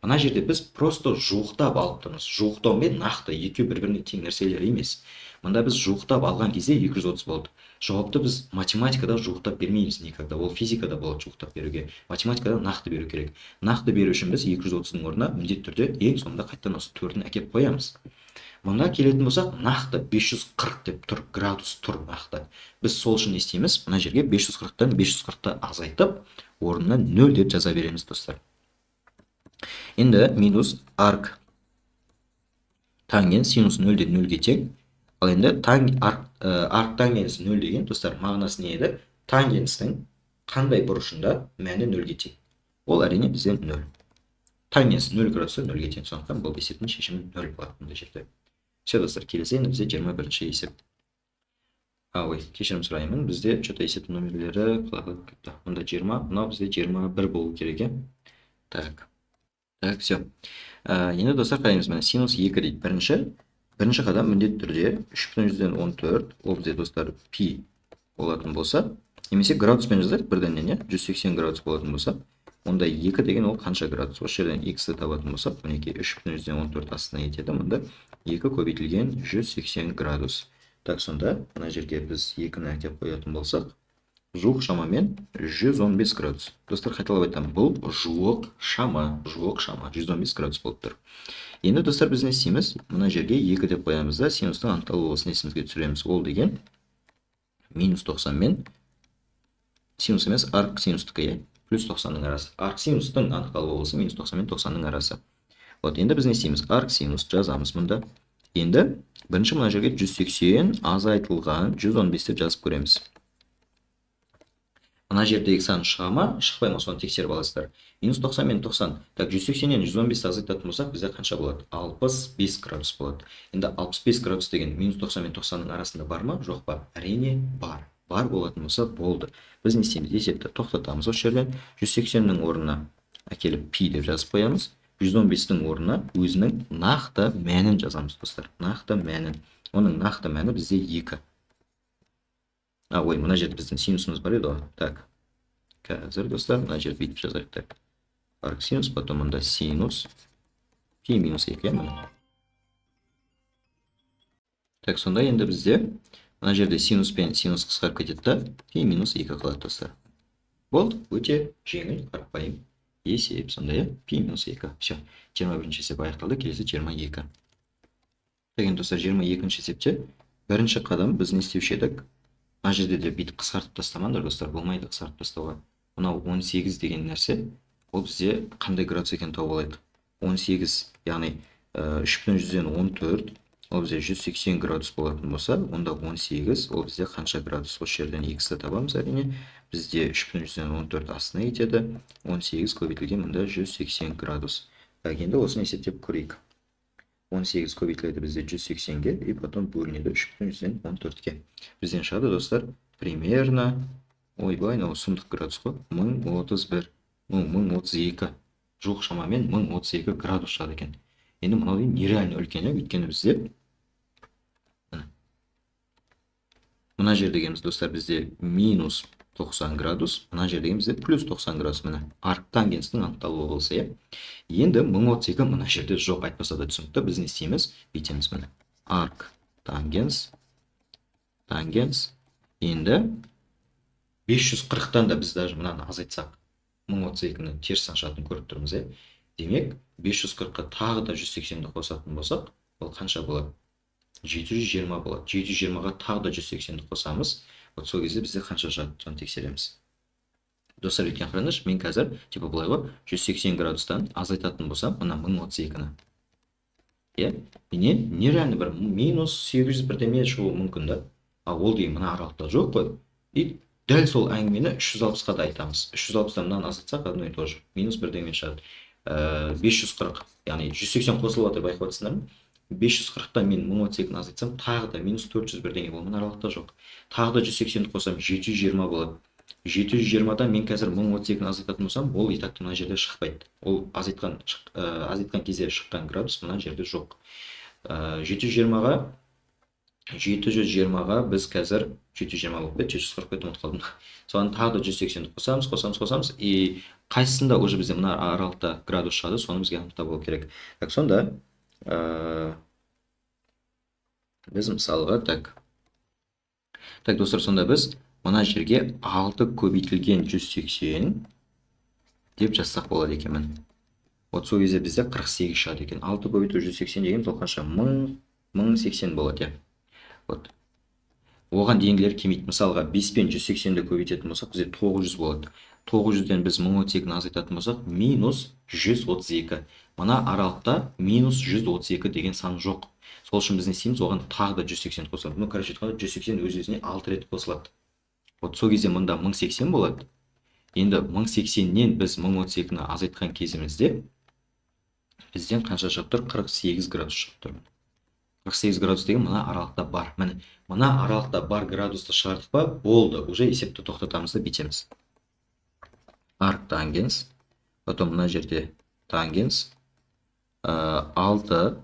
Мына жерде біз просто жуықтап алып тұрмыз. Жуықтау мен нақты екеуі бір-біріне тең нәрселер емес. Мында біз жуықтап алған кезде 230 болды. Жауапты біз математикада жуықтап бермейміз никогда. Ол физикада болады жуықтап беруге. Математикада нақты беру керек. Нақты беру үшін біз 230-дың орнына міндетті түрде ең соңында қайтадан осы төртін әкеп қоямыз. Мында келетін болсақ, нақты 540 деп тұр, градус тұр нақты. Біз сол үшін не істейміз? Мына жерге 540-тан 540-ты азайтып, орнына 0 деп жаза береміз, достар. Енді минус арк тангенс синус 0-де 0-ге тең. Ал енді арк тангенс 0 деген, достар, мағынасы не еді? Тангенстің қандай бұрышында мәні 0-ге тең? Ол әрине бізде 0. Тангенс 0 градуста 0-ге тең. Сондықтан бұл есептің шешімі 0 болады мына жерде. Все, достар, келесі енді бізде 21-ші есеп. А, ой, кешірім сұраймын, бізде что-то есептің номерлері қалай болып кетті. Мында 20, мынау бізде 21 болу керек, иә. Так. Так, все. Енді, достар, қараймыз, міне, синус 2 дейді. Бірінші қадам: міндетті түрде 3,14, ол бізде, достар, пи болатын болса, немесе градуспен жазайық бірденнен, иә, 180 градус болатын болса, онда 2 деген ол қанша градус? Осы жерден x-ті табатын болсақ, мінекей, 3,14 астына етеді, мұнда 2 көбейтілген 180 градус. Так, сонда мына жерге біз 2-ні әкеліп қоятын болсақ, жуық шамамен 115 градус. Достар, қайталап айтамын, бұл жуық шама, жуық шама 115 градус болып тұр. Енді, достар, біз не істейміз? Мына жерге 2 деп қоямыз да, синустың анықталу облысын есімізге түсіреміз. Ол деген минус 90 мен, синус емес, арк синустікі, иә, плюс 90-ның арасы. Арк синустың анықталу облысы минус 90 мен 90-ның арасы. Вот, енді біз не істейміз? Арк синус жазамыз мұнда. Енді бірінші мына жерге 180 азайтылған 115 деп жазып көреміз. Мына жердегі сан шыға ма, шықпай ма, соны тексеріп аласыздар. Минус 90 мен 90. Так, 180-нен 115-ті азайтатын болсақ, бізде қанша болады? 65 градус болады. Енді 65 градус деген минус 90 мен 90-ның арасында бар ма, жоқ па? Әрине, бар. Бар болатын болса, болды. Біз не істейміз? Есепті тоқтатамыз осы жерден. 180-нің орнына әкеліп пи деп жазып қоямыз. 115-тің орнына өзінің нақты мәнін жазамыз, достар. Нақты мәнін. Оның нақты мәні бізде 2. А, ой, мына жерде біздің синусымыз бар еді ғой. Так. Қазір, достар, мына жерде бүйтіп жазайық. Так. Арксинус, потом мында синус пи минус 2, иә, міне. Так, сонда енді бізде мына жерде синус пен синус қысқарып кетеді да, пи минус 2 қалады, достар. Болды, өте жеңіл, қарапайым есеп сонда, иә, пи минус 2. Все, 21 есеп аяқталды, келесі 22. Так, енді, достар, 22 есепте бірінші қадам біз не істеуші едік? Мына жерде де бүйтіп қысқартып тастамаңдар, достар, болмайды қысқартып тастауға. Мынау 18 деген нәрсе, ол бізде қандай градус екенін тауып алайық. 18, яғни 3,14, ол бізде 180 градус болатын болса, онда 18 ол бізде қанша градус? Осы жерден x-ті табамыз, әрине. Бізде 3,14 астына кетеді. 18 көбейтілген мында 180 градус. Так, енді осыны есептеп көрейік. 18 көбейтіледі бізде 180-ге и потом бөлінеді 3,14-ке. Бізден шығады, достар, примерно, ойбай, мынау сұмдық градус қой, 1031, 1032, жуық шамамен 1032 градус шығады екен. Енді мынау нереально үлкен, иә, өйткені бізде міне, мына жер дегеніміз, достар, бізде минус 90 градус, мына жер деген бізде плюс 90 градус, міне, арктангенстің анықталу облысы, иә. Енді 1032 мына жерде жоқ, айтпаса да түсінікті. Біз не істейміз? Бүйтеміз, міне, арк тангенс, тангенс. Енді 540-тан да біз даже мынаны азайтсақ, 1032-ні теріс сан шығатынын көріп тұрмыз, иә. Демек, 540-қа тағы да 180-ді қосатын болсақ, ол қанша болады? 720 болады. 720-ға тағы да 180-ді қосамыз. Вот сол кезде бізде қанша шығады, соны тексереміз, достар. Өйткені қараңдаршы, мен қазір типа былай ғой, 180 градустан азайтатын болсам мына 1032-ні, иә, менен нереально бір минус 800 бірдеме шығуы мүмкін да. Ал ол деген мына аралықта жоқ қой. И дәл сол әңгімені 360-қа да айтамыз. 360-тан мынаны азайтсақ, одно и то же, минус бірдеңе шығады. 540, яғни 180 қосылып жатыр, байқап отырсыңдар ма? 540-тан мен 1032-ні азайтсам, тағы да минус 400 бірдеңе болады, мына аралықта жоқ. Тағы да 180-ді қосамын, 720 болады. 720-дан мен қазір 1032-ні азайтатын болсам, ол и так мына жерде шықпайды. Ол азайтқан кезде шыққан градус мына жерде жоқ. 720-ға, 720-ға біз қазір, 720 болып кетті, 740 кетті, ұмытып қалдым. Соған тағы да 180-ді қосамыз, қосамыз, қосамыз, и қайсысында уже бізде мына аралықта градус шығады, соны бізге анықтап алу керек. Так, сонда біз мысалға, так, так, достар, сонда біз мына жерге 6 көбейтілген 180 деп жазсақ болады екен. Вот сол кезде бізде 48 шығады екен. 6 көбейту 180 деген ол қанша? 1080 болады, иә. Вот оған дейінгілер келмейді. Мысалға, 5 пен 180-ді көбейтетін болсақ, бізде 900 болады. 900-ден біз 1032-ні азайтатын болсақ, минус 132. Мына аралықта минус 132 деген сан жоқ. Сол үшін біз не істейміз? Оған тағы да 180 қосамыз. Ну, короче айтқанда, 180 өз өзіне 6 рет қосылады. Вот сол кезде мында 1080 болады. Енді 1080-нен біз 1032-ні азайтқан кезімізде бізден қанша шығып тұр? 48 градус шығып тұр. 48 градус деген мына аралықта бар. Міне, мына аралықта бар градусты шығардық па, болды, уже есепті тоқтатамыз да бүйтеміз. Арктангенс, потом мына жерде тангенс 6,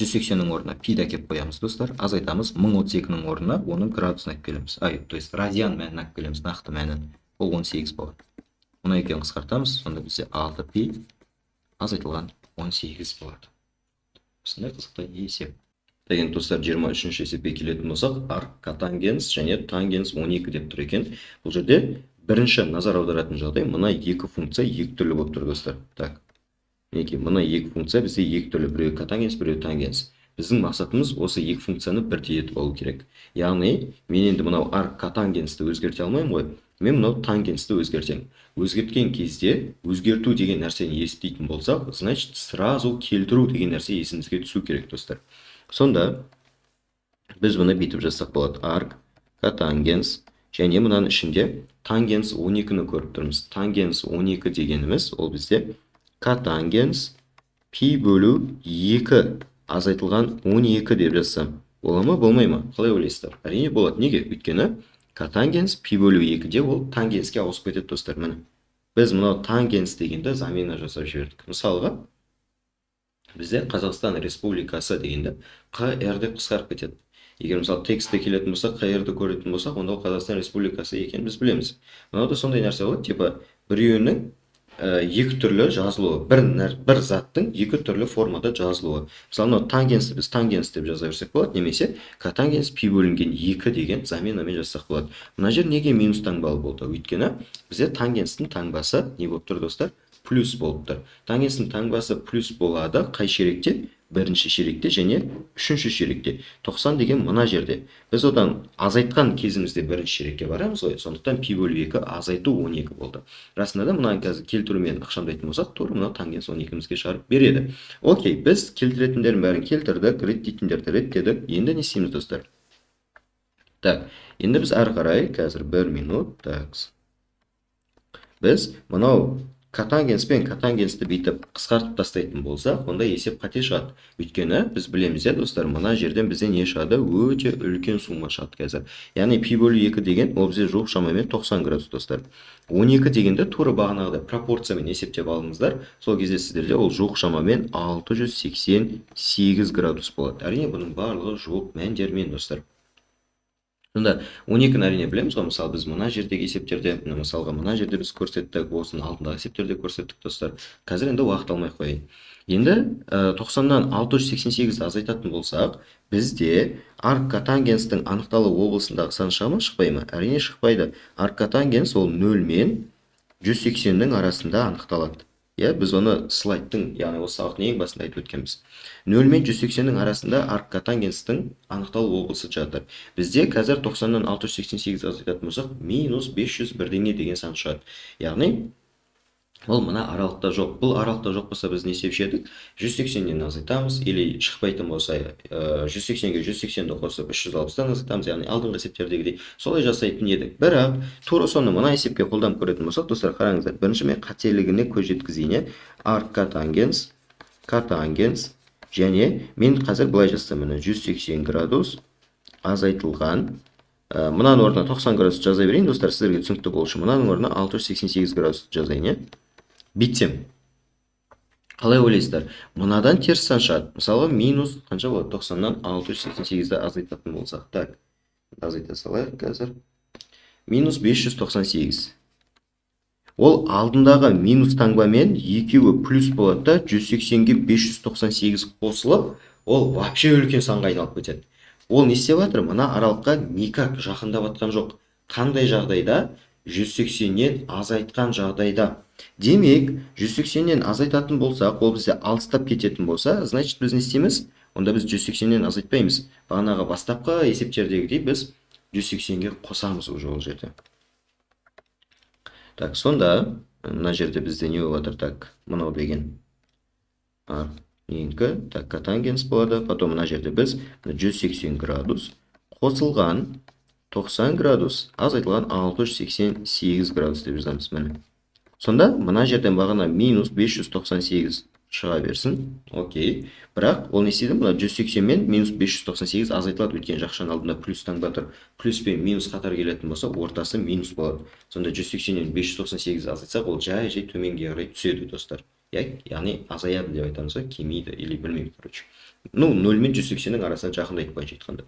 180-нің орнына пиді әкеліп қоямыз, достар, азайтамыз, 1032-нің орнына оның градусын алып келеміз, ай, то есть радиан мәнін алып келеміз, нақты мәнін, ол 18 болады. Мына екеуін қысқартамыз, сонда бізде 6 пи азайтылған 18 болады. Осындай қызықты есеп. Енді, достар, 23-ші есепке келетін болсақ, арк котангенс және тангенс 12 деп тұр екен. Бұл жерде бірінші назар аударатын жағдай: мына екі функция екі түрлі болып тұр, достар. Так, мінекей, мына екі функция бізде екі түрлі: біреуі котангенс, біреуі тангенс. Біздің мақсатымыз осы екі функцияны бірдей етіп алу керек. Яғни мен енді мынау арк котангенсті өзгерте алмаймын ғой, мен мынау тангенсті өзгертемін. Өзгерткен кезде, өзгерту деген нәрсені еститін болсақ, значит, сразу келтіру деген нәрсе есімізге түсу керек, достар. Сонда біз бұны бүйтіп жазсақ болады: арк котангенс және мынаның ішінде тангенс 12-ні көріп тұрмыз. Тангенс 12 дегеніміз ол бізде котангенс пи бөлу 2 азайтылған 12 деп жазсам бола ма, болмай ма, қалай ойлайсыздар? Әрине, болады. Неге? Өйткені котангенс пи бөлу 2-де ол тангенске ауысып кетеді, достар. Міне, біз мынау тангенс дегенді замена жасап жібердік. Мысалға, бізде Қазақстан Республикасы дегенде ҚР деп қысқарып кетеді. Егер, мысалы, текстте келетін болсақ, ҚР-ді көретін болсақ, онда ол Қазақстан Республикасы екенін біз білеміз. Мынау да сондай нәрсе болады, типа біреуінің екі түрлі жазылуы, бір заттың екі түрлі формада жазылуы. Мысалы, мынау тангенсті біз тангенс деп жаза берсек болады немесе котангенс пи бөлінген 2 деген заменамен жазсақ болады. Мына жер неге минус таңбалы болды? Өйткені бізде тангенстің таңбасы не болып тұр, достар? Плюс болып тұр. Тангенстің таңбасы плюс болады қай ширекте? Бірінші ширекте және үшінші ширекте. 90 деген мына жерде. Біз одан азайтқан кезімізде бірінші ширекке барамыз ғой, сондықтан пи бөлу 2 азайту 12 болды. Расында да, мынаны қазір келтірумен ықшамдайтын болсақ, тура мынау тангенс 12-мізге шығарып береді. Окей, біз келтіретіндердің бәрін келтірдік, реттейтіндерді реттедік. Енді не істейміз, достар? Так, енді біз әрі қарай қазір, бір минут. Так, біз мынау котангенс пен котангенсті бүйтіп қысқартып тастайтын болсақ, онда есеп қате шығады. Өйткені біз білеміз, иә, достар, мына жерден бізде не шығады? Өте үлкен сумма шығады қазір. Яғни пи бөлу 2 деген ол бізде жуық шамамен 90 градус, достар. 12 дегенді тура бағанағыдай пропорциямен есептеп алыңыздар. Сол кезде сіздерде ол жуық шамамен 688 градус болады. Әрине, бұның барлығы жуық мәндермен, достар. Сонда 12-ні, әрине, білеміз ғой. Мысалы, біз мына жердегі есептерде, мына, мысалға, мына жерде біз көрсеттік, осының алдындағы есептерде көрсеттік, достар. Қазір енді уақыт алмай ақ қояйын. Енді 90-нан 688-ді азайтатын болсақ, бізде арккотангенстің анықталу облысындағы сан шыға ма, шықпай ма? Әрине, шықпайды. Арккотангенс ол 0 мен 180-нің арасында анықталады. Иә, біз оны слайдтың, яғни осы сабақтың ең басында айтып өткенбіз. 0 мен 180-нің арасында арккотангенстің анықталу облысы жатыр. Бізде қазір 90-нан 688 азайтатын болсақ, минус 500 бірдеңе деген сан шығады. Яғни ол мына аралықта жоқ. Бұл аралықта жоқ болса, біз не істеуші едік? 180-нен азайтамыз или шықпайтын болса, 180-ге 180-ді қосып, 360-тан азайтамыз, яғни алдыңғы есептердегідей солай жасайтын едік. Бірақ тура соны мына есепке қолданып көретін болсақ, достар, қараңыздар, бірінші мен қателігіне көз жеткізейін, иә. Арккотангенс, котангенс және мен қазір былай жазсам, міне, 180 градус азайтылған, мынаның орнына 90 градус жаза берейін, достар, сіздерге түсінікті болу үшін. Мынаның орнына 688 градус жазайын, иә. Бүйтсем, қалай ойлайсыздар? Мынадан теріс сан шығады. Мысалға, минус қанша болады 90-нан 688-ді азайтатын болсақ? Так, азайта салайық қазір. Минус 598. Ол алдындағы минус таңбамен екеуі плюс болады да, 180-ге 598 қосылып, ол вообще үлкен санға айналып кетеді. Ол не істеп жатыр? Мына аралыққа никак жақындап жатқан жоқ. Қандай жағдайда? 180-нен азайтқан жағдайда. Демек, 180-нен азайтатын болсақ, ол бізде алыстап кететін болса, значит, біз не істейміз? Онда біз 180-нен азайтпаймыз. Бағанағы бастапқы есептердегідей біз 180-ге қосамыз уже ол жерде. Так, сонда мына жерде бізде не болып жатыр? Так, мынау деген ненікі? Так, котангенс болады. Потом мына жерде біз 180 градус қосылған 90 градус азайтылған 688 градус деп жазамыз, міне. Сонда мына жерден бағана минус 598 Шыға берсін. Окей. Бірақ ол не істейді? Мына 180 мен минус 598 азайтылады, өйткені жақшаның алдында плюс таңба тұр. Плюс пен минус қатар келетін болса, ортасы минус болады. Сонда 180-нен 598 азайтсақ, ол жай-жай төменге қарай түседі, достар. Иә, яғни азаяды деп айтамыз ғой, кемиді или білмеймін, короче. Ну, 0 мен 180-нің арасына жақындайды, былайша айтқанда.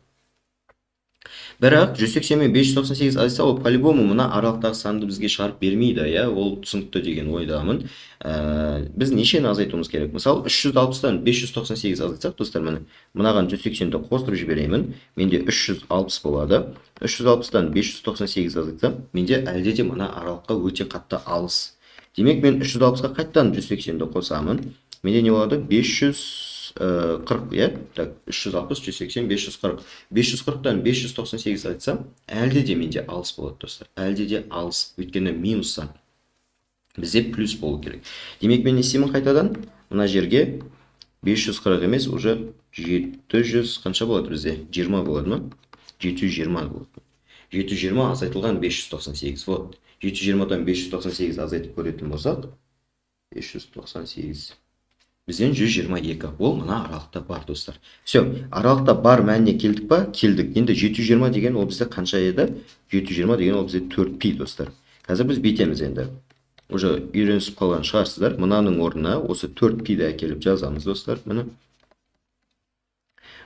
Бірақ 180 мен 598 азайтса, ол по-любому мына аралықтағы санды бізге шығарып бермейді, иә, ол түсінікті деген ойдамын. Біз нешені азайтуымыз керек? Мысалы, 360-тан 598 азайтсақ, достар, міне, мынаған 180-ді қосып жіберемін, менде 360 болады. 360-тан 598 азайтсам, менде әлде де мына аралыққа өте қатты алыс. Демек, мен 360-қа қайтадан 180-ді қосамын. Менде не болады? 540, иә? Так, 360, 180, 540. 540-тан 598 айтсам, әлде де менде алыс болады, достар. Әлде де алыс. Өйткені минус сан. Бізде плюс болу керек. Демек, мен не істеймін қайтадан? Мына жерге 540 емес, уже 700 қанша болады бізде? 20 болады ма? 720 болады. 720 азайтылған 598. Вот. 720-дан 598 азайтып көретін болсақ, 598 бізден 122. Ол мына аралықта бар, достар. Все, аралықта бар мәніне келдік па? Келдік. Енді 720 деген ол бізде қанша еді? 720 деген ол бізде 4 пи, достар. Қазір біз бүйтеміз енді. Уже үйренісіп қалған шығарсыздар. Мынаның орнына осы 4 пиді әкеліп жазамыз, достар. Міне.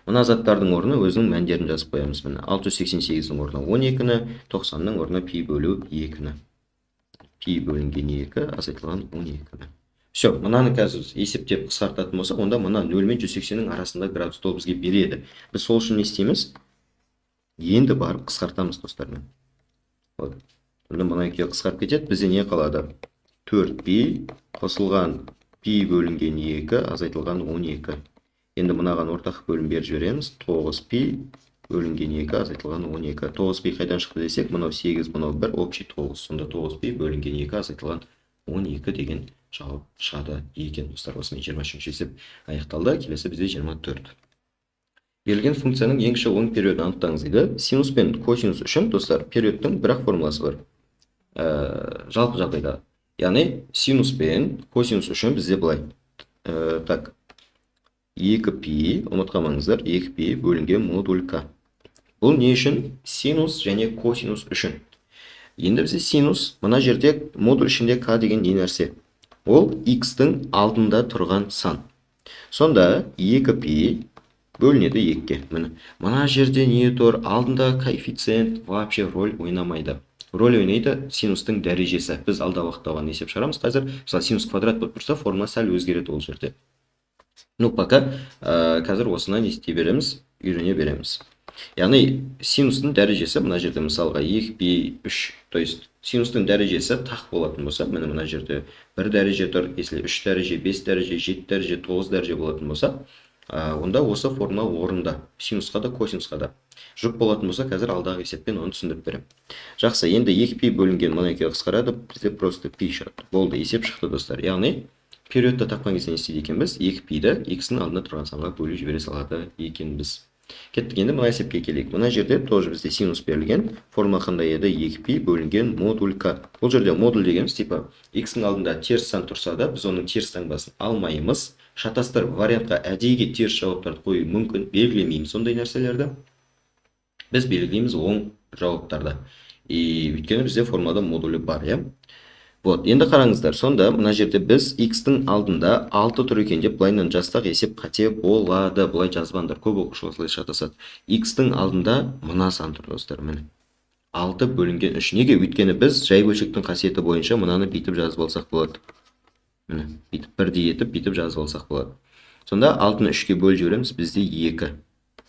Мына заттардың орнына өзінің мәндерін жазып қоямыз. Міне, 688-дің орнына 12-ні, 90-ның орнына пи бөлу 2-ні. Пи бөлінген 2 азайтылған 12-ні. Все, мынаны қазір есептеп қысқартатын болсақ, онда мына 0 мен 180-нің арасында градусты ол бізге береді. Біз сол үшін не істейміз? Енді барып қысқартамыз, достар. Вот. Сонда мына екеуі қысқарып кетеді. Бізде не қалады? 4 пи қосылған пи бөлінген 2 азайтылған 12. Енді мынаған ортақ бөлім беріп жібереміз. 9 пи бөлінген 2 азайтылған 12. 9 пи қайдан шықты десек, мынау 8, мынау 1, общий 9. Сонда 9 пи бөлінген 2 азайтылған 12 деген жауап шығады екен, достар. Осымен 23 есеп аяқталды. Келесі бізде 24. Берілген функцияның ең кіші оң периодын анықтаңыз дейді. Синус пен косинус үшін, достар, периодтың бір ақ формуласы бар. Жалпы жағдайда. Яғни синус пен косинус үшін бізде былай. Так, 2 пи, ұмытып қалмаңыздар, 2 пи бөлінген модуль к. Бұл не үшін? Синус және косинус үшін. Енді бізде синус, мына жерде модуль ішінде к деген не нәрсе? Ол x-тің алдында тұрған сан. Сонда 2 пи бөлінеді 2-ге. Міне, мына жерде не тұр? Алдында коэффициент вообще роль ойнамайды. Роль ойнайды синустың дәрежесі. Біз алдағы уақытта оған есеп шығарамыз қазір. Мысалы, синус квадрат болып тұрса, формула сәл өзгереді ол жерде. Ну, пока қазір осыны не істей береміз, үйрене береміз. Яғни синустың дәрежесі мына жерде, мысалға, 2 пи 3, то есть синустың дәрежесі тақ болатын болса, міне, мына жерде бір дәреже тұр, если 3 дәреже, 5 дәреже, 7 дәреже, 9 дәреже болатын болса, онда осы формула орында, синусқа да, косинусқа да. Жұп болатын болса, қазір алдағы есеппен оны түсіндіріп беремін. Жақсы, енді 2 пи бөлінген мына екеуі қысқарады, бізде просто пи шығады. Болды, есеп шықты, достар. Яғни периодты тапқан кезде не істейді екенбіз? 2 пиді x-ның алдында тұрған санға бөліп жібере салады екенбіз. Кеттік, енді мына есепке келейік. Мына жерде тоже бізде синус берілген. Формула қандай еді? 2 пи бөлінген модуль к. Бұл жерде модуль дегеніміз типа x-ның алдында теріс сан тұрса да, біз оның теріс таңбасын алмаймыз. Шатастырып, вариантқа әдейіге теріс жауаптарды қою мүмкін, белгілемейміз сондай нәрселерді. Біз белгілейміз оң жауаптарды. И өйткені бізде формулада модулі бар, иә? Вот, енді қараңыздар, сонда мына жерде біз x-тің алдында 6 тұр екен деп былайынан жазсақ, есеп қате болады. Былай жазбаңдар, көп оқушы осылай шатасады. X-тің алдында мына сан тұр, достар, міне. 6 бөлінген 3. Неге? Өйткені біз жай бөлшектің қасиеті бойынша мынаны бүйтіп жазып алсақ болады. Міне, бүйтіп бірдей етіп бүйтіп жазып алсақ болады. Сонда 6-ны 3-ке бөліп жібереміз, бізде 2.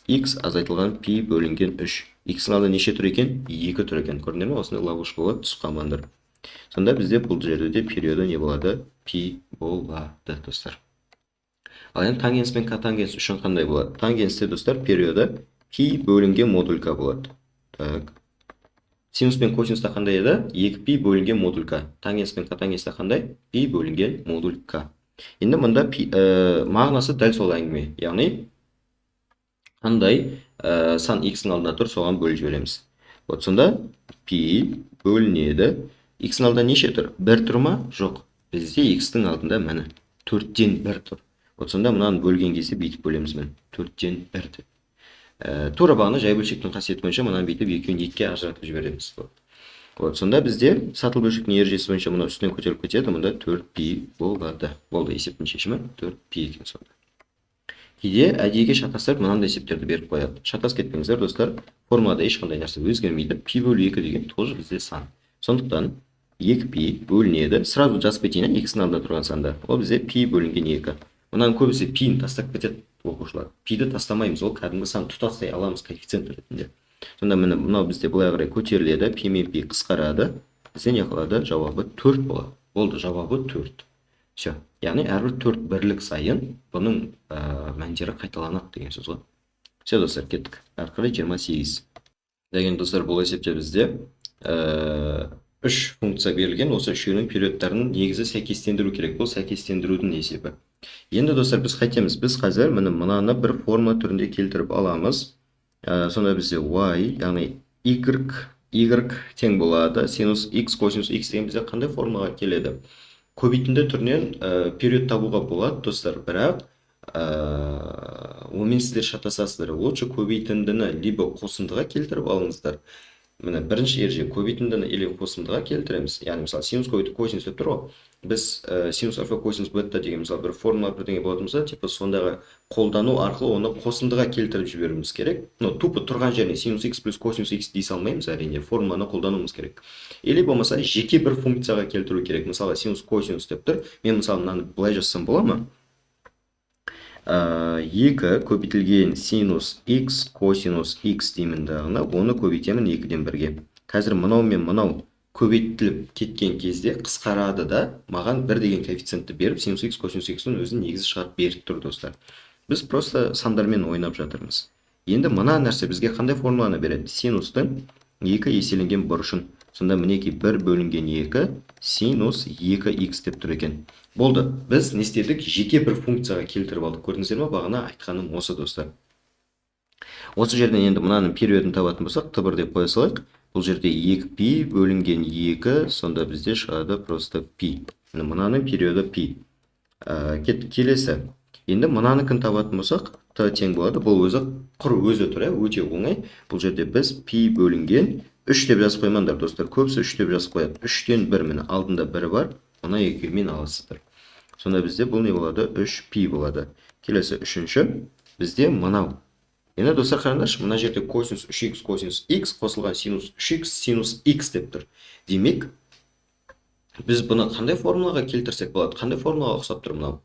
X азайтылған пи бөлінген 3. X-ің алдында неше тұр екен? 2 тұр екен. Көрдіңдер ме? Осындай ловушка болады, түсіп қалмаңдар. Сонда бізде бұл жерде де периоды не болады? Пи болады, достар. Ал енді тангенс пен котангенс үшін қандай болады? Тангенсте, достар, периоды пи бөлінген модуль к болады. Так. Синус пен косинуста қандай еді? 2 пи бөлінген модуль к. Тангенс пен котангенсте қандай? Пи бөлінген модуль к. Енді мұнда пи, мағынасы дәл сол әңгіме. Яғни қандай сан x-ің алдында тұр, соған бөліп жібереміз. Вот, сонда пи бөлінеді. X-ің алдында неше тұр? 1 тұр ма? Жоқ. Бізде x-тің алдында, міне, Төрттен бір тұр. Вот сонда мынаны бөлген кезде бүйтіп бөлеміз, міне, төрттен бір деп. Тура бағана жай бөлшектің қасиеті бойынша мынаны бүйтіп екеуін екіге ажыратып жібереміз. Вот сонда бізде сатылы бөлшектің ережесі бойынша мына үстінен көтеріліп кетеді, мұнда 4 пи болады. Болды, есептің шешімі 4 пи екен сонда. Кейде әдейіге шатастырып мынандай есептерді беріп қояды. Шатасып кетпеңіздер, достар. Формулада ешқандай нәрсе өзгермейді. Пи бөлу 2 деген тоже бізде сан. Сондықтан 2 пи бөлінеді. Сразу жазып кетейін, икстің алдында тұрған санды. Ол бізде пи бөлінген 2. Мынаның көбісі пиін тастап кетеді оқушылар. Пиді тастамаймыз, ол кәдімгі сан, тұтастай аламыз коэффициент ретінде. Сонда міне, мынау бізде былай қарай көтеріледі, пи мен пи қысқарады. Бізде не қалады? Жауабы 4 болады. Болды, жауабы 4. Все. Яғни әрбір 4 бірлік сайын бұның мәндері қайталанады деген сөз ғой. Все, достар, кеттік. Әрі қарай 28. Деген, достар, бұл есепте бізде үш функция берілген. Осы үшеуінің периодтарын негізі сәйкестендіру керек. Бұл сәйкестендірудің есебі. Енді, достар, біз қайтеміз? Біз қазір міне мынаны бір форма түрінде келтіріп аламыз. Сонда бізде y, яғни y тең болады синус x косинус x деген бізде қандай формаға келеді? Көбейтінді түрінен период табуға болады, достар, бірақ онымен сіздер шатасасыздар. Лучше көбейтіндіні либо қосындыға келтіріп алыңыздар. Міне, бірінші ереже: көбейтіндіні или қосындыға келтіреміз. Яғни, мысалы, синус көбейту косинус деп тұр ғой. Біз синус альфа косинус бета деген, мысалы, бір формула бірдеңе болатын болса, типа сондағы қолдану арқылы оны қосындыға келтіріп жіберуіміз керек. Но тупо тұрған жеріне синус x плюс косинус x дей салмаймыз, әрине, формуланы қолдануымыз керек. Или болмаса жеке бір функцияға келтіру керек. Мысалы, синус косинус деп тұр. Мен, мысалы, мынаны былай жазсам бола ма? 2 көбейтілген синус x косинус x деймін дағыны, оны көбейтемін екіден бірге. Қазір мынау мен мынау көбейтіліп кеткен кезде қысқарады да, маған бір деген коэффициентті беріп, синус x косинус x-ның өзін негізі шығарып беріп тұр, достар. Біз просто сандармен ойнап жатырмыз. Енді мына нәрсе бізге қандай формуланы береді? Синустың екі еселенген бұрышын. Сонда мінекей, бір бөлінген екі синус 2 х деп тұр екен. Болды, біз не істедік? Жеке бір функцияға келтіріп алдық. Көрдіңіздер ма? Бағана айтқаным осы, достар. Осы жерден енді мынаның периодын табатын болсақ, т бір деп қоя салайық. Бұл жерде 2 пи бөлінген 2, сонда бізде шығады просто пи. Міне, мынаның периоды пи. Кеттік, келесі. Енді мынаныкін табатын болсақ, т тең болады. Бұл өзі құр өзі тұр, иә, өте оңай. Бұл жерде біз пи бөлінген 3 деп жазып қоймаңдар, достар. Көбісі 3 деп жазып қояды. 3-тен 1, міне, алдында 1 бар. Мына екеуімен аласыздар. Сонда бізде бұл не болады? 3 пи болады. Келесі үшінші бізде мынау. Енді, достар, қараңдаршы, мына жерде косинус 3x косинус x қосылған синус 3x синус x деп тұр. Демек, біз бұны қандай формулаға келтірсек болады? Қандай формулаға ұқсап тұр мынау?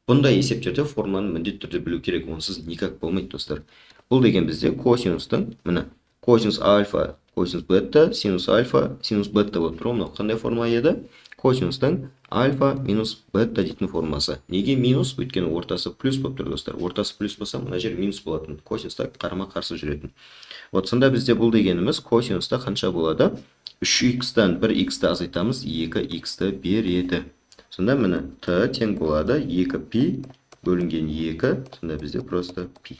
Бұндай есептерде формуланы міндетті түрде білу керек, онсыз никак болмайды, достар. Бұл деген бізде косинустың, міне, косинус альфа, косинус бета, синус альфа, синус бета болып тұр ғой. Мынау қандай формула еді? Косинустың альфа минус бета дейтін формасы. Неге минус? Өйткені ортасы плюс болып тұр, достар. Ортасы плюс болса, мына жер минус болатын. Косинуста қарама қарсы жүретін. Вот сонда бізде бұл дегеніміз косинуста қанша болады? 3x-тан 1x-ті азайтамыз, 2x-ті береді. Сонда міне, t тең болады 2 пи бөлінген 2, сонда бізде просто пи.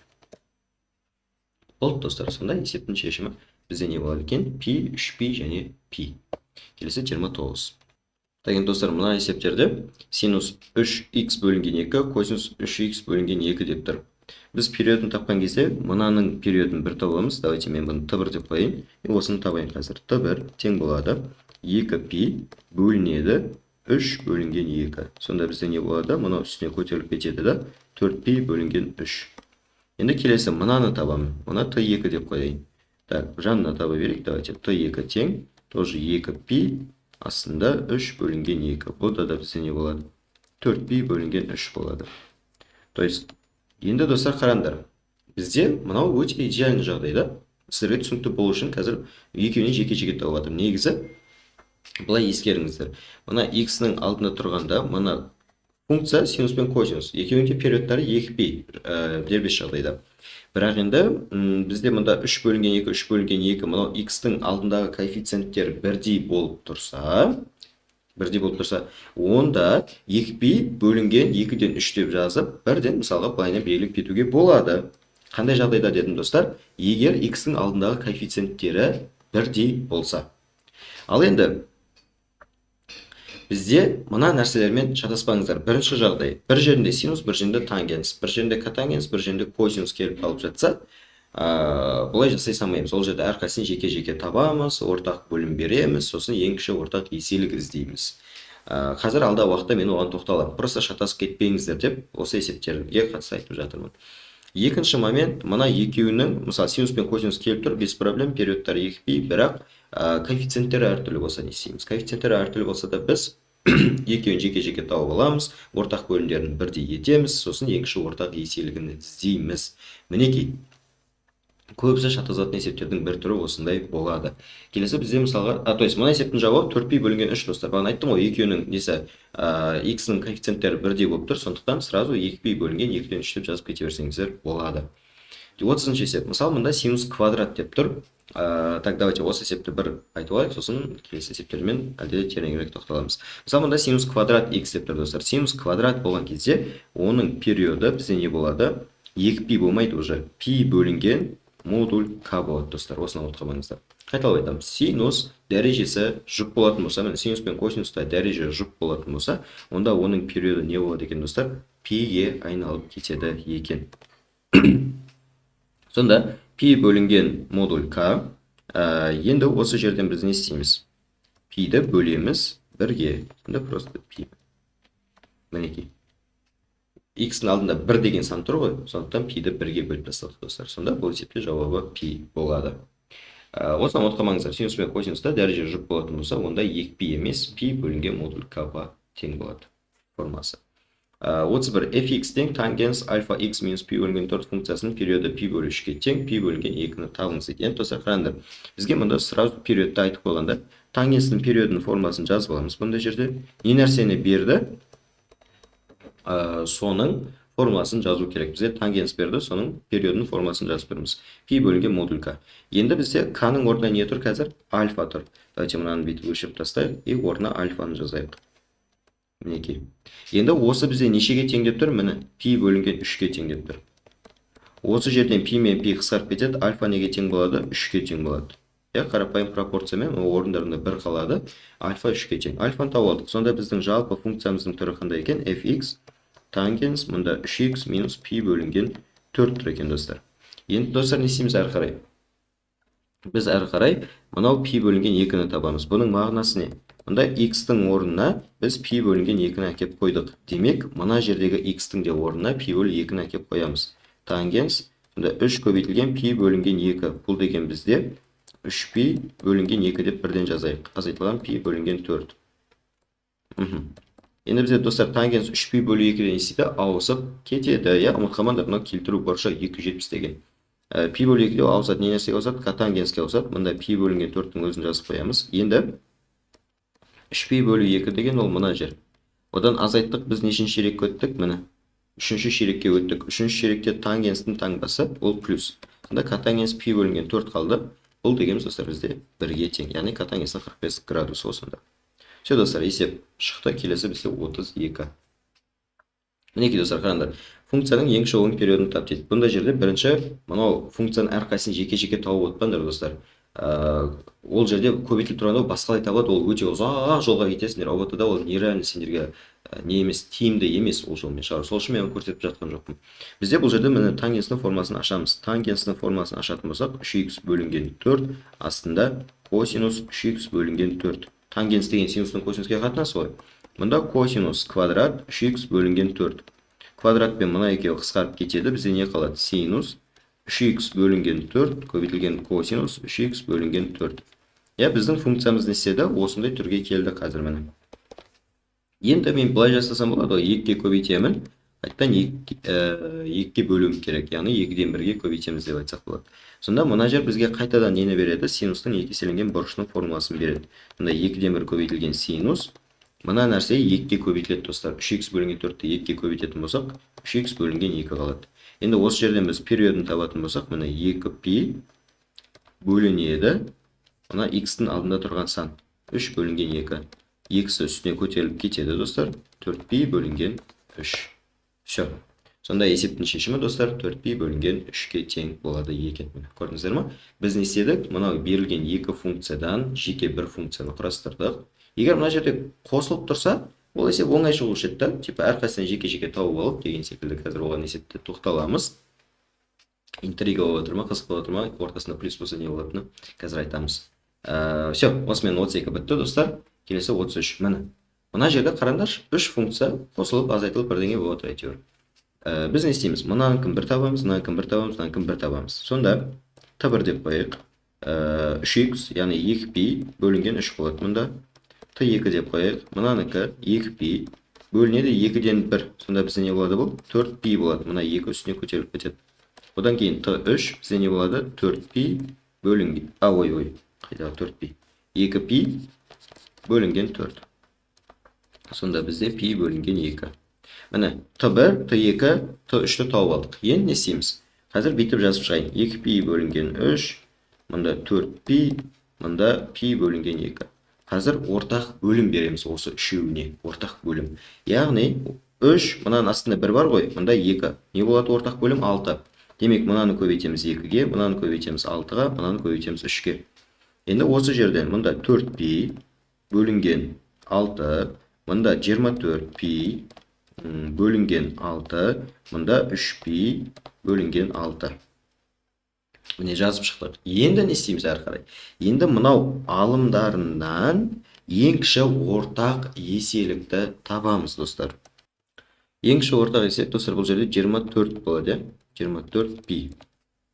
Болды, достар, сонда есептің шешімі бізде не болады екен? Пи, 3 пи және пи. Келесі 29. Так, енді, достар, мына есептерде синус 3x бөлінген 2, косинус 3x бөлінген 2 деп тұр. Біз периодын тапқан кезде мынаның периодын бір табамыз. Давайте мен бұны t1 деп қояйын. И осыны табайын қазір. t1 тең болады 2 пи бөлінеді 3 бөлінген 2. Сонда бізде не болады? Мынау үстіне көтеріліп кетеді да, 4 пи бөлінген 3. Енді келесі мынаны табамын. Мұны t2 деп қояйын. Так, жанына таба берейік. Давайте t2 тең тоже 2 пи астында 3 бөлінген 2. Бұл да бізде не болады? 4 пи бөлінген 3 болады. То есть, енді, достар, қараңдар. Бізде мынау өте идеальный жағдай да. Сіздерге түсінікті болу үшін қазір екеуіне жеке-жеке тауып жатырмын. Негізі былай ескеріңіздер. Мына x-ның алдында тұрғанда мына функция синус пен косинус. Екеуінің де периодтары 2 пи дербес жағдайда. Бірақ енді бізде мында 3 бөлінген 2, 3 бөлінген 2, мынау x-тің алдындағы коэффициенттер бірдей болып тұрса, онда 2 пи бөлінген 2-ден 3 деп жазып, бірден мысалға былайынан белгілеп кетуге болады. Қандай жағдайда дедім, достар? Егер x-тің алдындағы коэффициенттері бірдей болса. Ал енді Бізде мына нәрселермен шатаспаңыздар. Бірінші жағдай, бір жерінде синус, бір жерінде тангенс, бір жерінде котангенс, бір жерінде косинус келіп қалып жатса, бұлай жасай салмаймыз. Ол жерде әрқайсысын жеке-жеке табамыз, ортақ бөлім береміз, сосын ең кіші ортақ еселік іздейміз. Қазір алдағы уақытта мен оған тоқталамын. Просто шатасып кетпеңіздер деп осы есептерге қатысты айтып жатырмын. Екінші момент, мына екеуінің, мысалы, синус пен косинус келіп тұр, без проблем, периодтары 2 пи, бірақ коэффициенттері әртүрлі болса не істейміз? Коэффициенттері әртүрлі болса да, біз екеуін жеке-жеке тауып аламыз, ортақ бөлімдерін бірдей етеміз, сосын ең кіші ортақ еселігін іздейміз. Мінекей, көбісі шатасатын есептердің бір түрі осындай болады. Келесі бізде мысалға, то есть мына есептің жауабы 4 пи бөлінген 3, достар. Бағана айттым ғой, екеуінің несі, x-ның коэффициенттері бірдей болып тұр, сондықтан сразу 2 пи бөлінген 2-ден 3 деп жазып кете берсеңіздер болады. 30-есеп. Мысалы, мында синус квадрат деп тұр. Так, давайте осы есепті бір айтып алайық, сосын келесі есептермен әлде де тереңірек тоқталамыз. Мысалы, мында синус квадрат x деп тұр, достар. Синус квадрат болған кезде оның периоды бізде не болады? 2 пи болмайды уже. Пи бөлінген модуль к болады, достар. Осыны ұмытып қалмаңыздар. Қайталап айтамын. Синус дәрежесі жұп болатын болса, міне, синус пен косинуста дәреже жұп болатын болса, онда оның периоды не болады екен, достар? Пиге айналып кетеді екен. Сонда пи бөлінген модуль к. Енді осы жерден біз не істейміз? Пиді бөлеміз бірге. Сонда просто пи. Мінекей. X-ің алдында 1 деген сан тұр ғой, сондықтан пиді бірге бөліп тастадық, достар. Сонда бұл есепте жауабы пи болады. Осыны ұмытып қалмаңыздар. Синус пен косинуста дәреже жұп болатын болса, онда 2 пи емес, пи бөлінген модуль к-ға тең болады формасы. 31. Fx тең тангенс альфа x минус пи бөлінген 4 функциясының периоды пи бөлу 3-ке тең, пи бөлінген 2-ні табыңыз дейді. Енді, достар, қараңдар. Бізге мұнда сразу периодты айтып қойғанда, тангенстің периодының формуласын жазып аламыз бұндай жерде. Не нәрсені берді? Соның формуласын жазу керек. Бізге тангенс берді, соның периодының формуласын жазып береміз. Пи бөлінген модуль к. Енді бізде к-ның орнына не тұр қазір? Альфа тұр. Давайте мынаны бүйтіп өшіріп тастайық и орнына альфаны жазайық. Мінекей. Енді осы бізде нешеге тең деп тұр? Міне, пи бөлінген 3-ке тең деп тұр. Осы жерден пи мен пи қысқарып кетеді. Альфа неге тең болады? 3-ке тең болады. Иә, қарапайым пропорциямен ол орындарында бір қалады. Альфа 3-ке тең. Альфаны тауып алдық. Сонда біздің жалпы функциямыздың түрі қандай екен? Fx тангенс мұнда 3x минус пи бөлінген 4 тұр екен, достар. Енді, достар, не істейміз әрі қарай? Біз әрі қарай мынау пи бөлінген 2-ні табамыз. Бұның мағынасы не? Мұнда x-тің орнына біз пи бөлінген 2-ні әкеп қойдық. Демек, мына жердегі x-тің де орнына пи бөлі 2-ні әкеп қоямыз. Тангенс мұнда 3 көбейтілген пи бөлінген 2. Бұл деген бізде 3 пи бөлінген 2 деп бірден жазайық. Азайтылған пи бөлінген 4. Енді бізде, достар, тангенс 3 пи бөлу 2-ден не істейді? Ауысып кетеді. Иә, ұмытып қалмаңдар, мынау келтіру бұрышы 270 деген. Пи бөлу 2-де ауысады. Не нәрсеге ауысады? Котангенске ауысады. Мында пи бөлінген 4-тің өзін жазып қоямыз. Енді 3 пи бөлу 2 деген ол мына жер. Одан азайттық, біз нешінші ширекке өттік? Міне, үшінші ширекке өттік. Үшінші ширекте тангенстің таңбасы ол плюс. Сонда котангенс пи бөлінген 4 қалды. Бұл дегеніміз, достар, бізде бірге тең. Яғни котангенстің 45 градус осында. Все, достар, есеп шықты. Келесі бізде 32. Мінекей, достар, қараңдар. Функцияның ең кіші оң периодын тап дейді. Бұндай жерде бірінші мынау функцияның әрқайсысын жеке-жеке тауып отпаңдар, достар. Ол жерде көбейтіліп тұрғанда ол басқалай табылады, ол өте ұзақ жолға кетесіңдер. ҰБТ да ол нереально сендерге не емес, тиімді емес ол жолмен шығару. Сол үшін мен оны көрсетіп жатқан жоқпын. Бізде бұл жерде, міне, тангенстің формасын ашамыз. Тангенстің формасын ашатын болсақ, 3x бөлінген 4 астында косинус 3x бөлінген 4. Тангенс деген синустың косинуске қатынасы ғой. Мұнда косинус квадрат 3x бөлінген 4. Квадратпен мына екеуі қысқарып кетеді. Бізде не қалады? Синус 3x бөлінген 4 көбейтілген косинус 3x бөлінген 4. Иә, біздің функциямыз не істеді? Осындай түрге келді қазір, міне. Енді мен былай жасасам болады ғой: 2-ге көбейтемін, қайтадан 2-ге бөлуім керек, яғни 2-ден 1-ге көбейтеміз деп айтсақ болады. Сонда мына жер бізге қайтадан нені береді? Синустың екі еселенген бұрышының формуласын береді. Сонда 2-ден 1 көбейтілген синус мына нәрсе 2-ге көбейтіледі, достар. 3x бөлінген 4-ті 2-ге көбейтетін болсақ, 3x бөлінген 2 қалады. Енді осы жерден біз периодын табатын болсақ, міне, 2 пи бөлінеді мына x-тің алдында тұрған сан 3 бөлінген 2. Екісі үстіне көтеріліп кетеді, достар. 4 пи бөлінген 3. Все. Сонда есептің шешімі, достар, 4 пи бөлінген 3-ке тең болады екен. Міне, көрдіңіздер ма? Біз не істедік? Мынау берілген екі функциядан жеке бір функцияны құрастырдық. Егер мына жерде қосылып тұрса, ол есеп оңай шығушы еді да. Типа әрқайсысын жеке-жеке тауып алып деген секілді. Қазір оған есепте тоқталамыз. Интрига болып отыр ма, қызық болып отыр ма? Ортасында плюс болса не болатыны қазір айтамыз. Все, осымен 32 бітті, достар. Келесі 33. Міне. Мына жерде қараңдаршы, үш функция қосылып, азайтылып бірдеңе болып отыр әйтеуір. Біз не істейміз? Мынаныкін бір табамыз, мынаныкін бір табамыз, мынаныкін бір табамыз. Сонда т1 деп қояйық. 3x, яғни 2 пи бөлінген 3 болады мұнда. Т2 деп қояйық. Мынанікі 2 пи бөлінеді 2-ден 1. Сонда бізде не болады бұл? 4 пи болады. Мына 2 үстіне көтеріліп кетеді. Одан кейін Т3 бізде не болады? 4 пи бөлінген. А, ой, ой. Қайдағы 4 пи? 2 пи бөлінген 4. Сонда бізде пи бөлінген 2. Міне, Т1, Т2, Т3-ті тауып алдық. Енді не істейміз? Қазір бүйтіп жазып шығайын. 2 пи бөлінген 3, мында 4 пи, мында пи бөлінген 2. Қазір ортақ бөлім береміз осы үшеуіне. Ортақ бөлім. Яғни 3, мынаның астында 1 бар ғой, мында 2. Не болады ортақ бөлім? 6. Демек, мынаны көбейтеміз 2-ге, мынаны көбейтеміз 6-ға, мынаны көбейтеміз 3-ке. Енді осы жерден мында 4 пи бөлінген 6, мында 24 пи бөлінген 6, мында 3 пи бөлінген 6. Міне, жазып шықтық. Енді не істейміз әрі қарай? Енді мынау алымдарынан ең кіші ортақ еселікті табамыз, достар. Ең кіші ортақ еселік, достар, бұл жерде 24 болады, иә? 24 пи.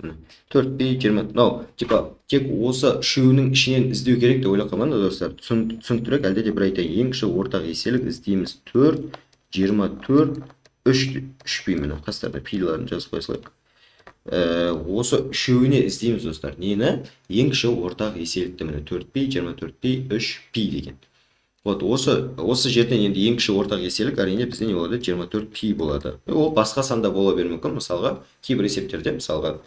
Міне, 4 пи 20. Мынау, типа, тек осы үшеуінің ішінен іздеу керек деп ойлап қалмаңдар, достар. Түсініктірек әлде де бір айтайын. Ең кіші ортақ еселік іздейміз. 4, 24, 3, 3 пи, міне, қастарына пиларын жазып қоя салайық. Осы үшеуіне іздейміз, достар. Нені? Ең кіші ортақ еселікті, міне, 4 пи, 24 пи, 3 пи деген. Вот осы жерден енді ең кіші ортақ еселік, әрине, бізде не болады? 24 пи болады. Ол басқа санда бола беруі мүмкін. Мысалға, кейбір есептерде, мысалға,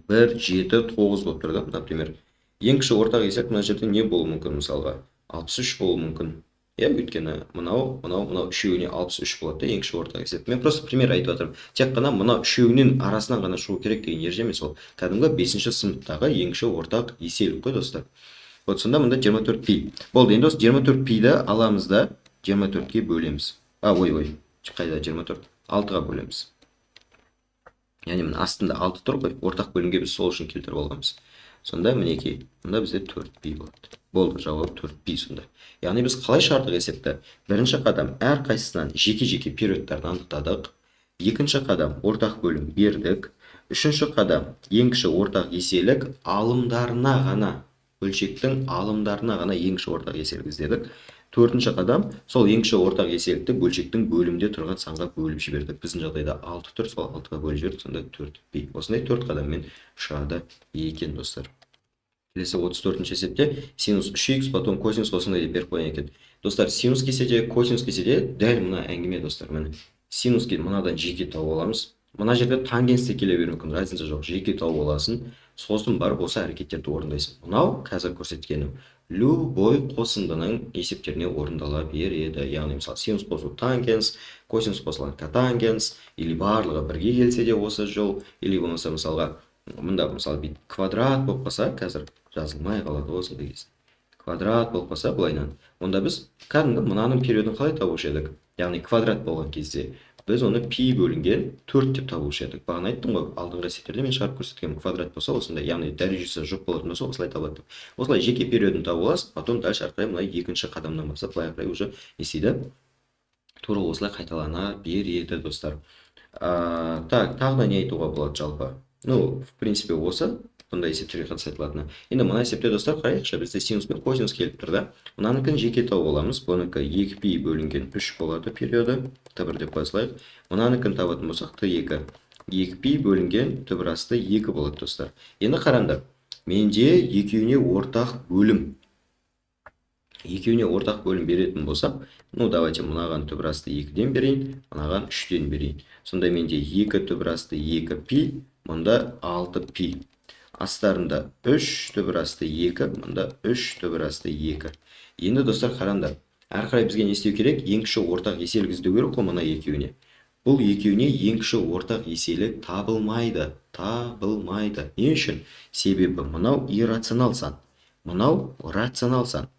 1, 7, 9 болып тұр да, например. Ең кіші ортақ еселік мына жерде не болуы мүмкін, мысалға? 63 болуы мүмкін. Иә, өйткені мынау, мынау, мынау үшеуіне 63 болады да ең кіші ортақ есеп. Мен просто пример айтып жатырмын. Тек қана мына үшеуінің арасынан ғана шығу керек деген ереже емес ол. Кәдімгі 5 сыныптағы ең кіші ортақ еселік қой, достар. Вот сонда мында 24 пи. Болды, енді осы 24 пиді аламыз да 24-ке бөлеміз. А, ой, ой, қайда 24? 6-ға бөлеміз. Яғни мына астында 6 тұр ғой, ортақ бөлімге біз сол үшін келтіріп алғанбыз. Сонда мінекей, мында бізде 4 пи болады. Болды, жауап 4 пи сонда. Яғни біз қалай шығардық есепті? Бірінші қадам: әрқайсысынан жеке-жеке периодтарды анықтадық. Екінші қадам: ортақ бөлім бердік. Үшінші қадам: ең кіші ортақ еселік алымдарына ғана, бөлшектің алымдарына ғана ең кіші ортақ еселік іздедік. Төртінші қадам: сол ең кіші ортақ еселікті бөлшектің бөлімде тұрған санға бөліп жібердік. Біздің жағдайда 6 тұр, сол 6-ға бөліп жібердік, сонда 4 пи. Осындай төрт қадаммен шығады екен, достар. Келесі 34 есепте синус 3х, потом косинус осындай деп беріп қойған екен. Достар, синус келсе де, косинус келсе де, дәл мына әңгіме, достар. Міне, синуске мынадан жеке тауып аламыз. Мына жерде тангенс те келе беруі мүмкін, разница жоқ. Жеке тауып аласың, сосын барып осы әрекеттерді орындайсың. Мынау қазір көрсеткенім любой қосындының есептеріне орындала береді. Яғни, мысалы, синус қосу тангенс, косинус қосылған котангенс, или барлығы бірге келсе де осы жол, или болмаса, мысалға, мында, мысалы, бүйтіп квадрат болып қалса, қазір жазылмай қалады ғой осындай кезде. Квадрат болып қалса былайынан, онда біз кәдімгі мынаның периодын қалай табушы едік? Яғни квадрат болған кезде біз оны пи бөлінген 4 деп табушы едік. Бағана айттым ғой, алдыңғы есептерде мен шығарып көрсеткенмін. Квадрат болса осындай, яғни дәрежесі жоқ болатын болса, осылай табылады деп. Осылай жеке периодын тауып аласыз, потом дальше ары қарай мына екінші қадамнан бастап былай қарай уже не істейді? Тура осылай қайталана береді, достар. Так, тағы да не айтуға болады жалпы? Ну, в принципе, осы бұндай есептерге қатысты айтылатыны. Енді мына есепте, достар, қарайықшы, бізде синус пен косинус келіп тұр да. Мынаныкін жеке тауып аламыз. Бұнікі 2 пи бөлінген 3 болады периоды. Т1 деп қоя салайық. Мынаныкін табатын болсақ, Т2 2 пи бөлінген түбір асты 2 болады, достар. Енді қараңдар. Менде екеуіне ортақ бөлім. Екеуіне ортақ бөлім беретін болсақ, ну, давайте мынаған түбір асты 2-ден берейін, мынаған 3-тен берейін. Сонда менде 2 түбір асты 2 пи, мұнда 6 пи. Астарында 3 түбір асты 2, мұнда 3 түбір асты 2. Енді, достар, қараңдар. Әрі қарай бізге не істеу керек? Ең кіші ортақ еселік іздеу керек қой мына екеуіне. Бұл екеуіне ең кіші ортақ еселік табылмайды. Табылмайды. Не үшін? Себебі мынау иррационал сан. Мынау рационал сан.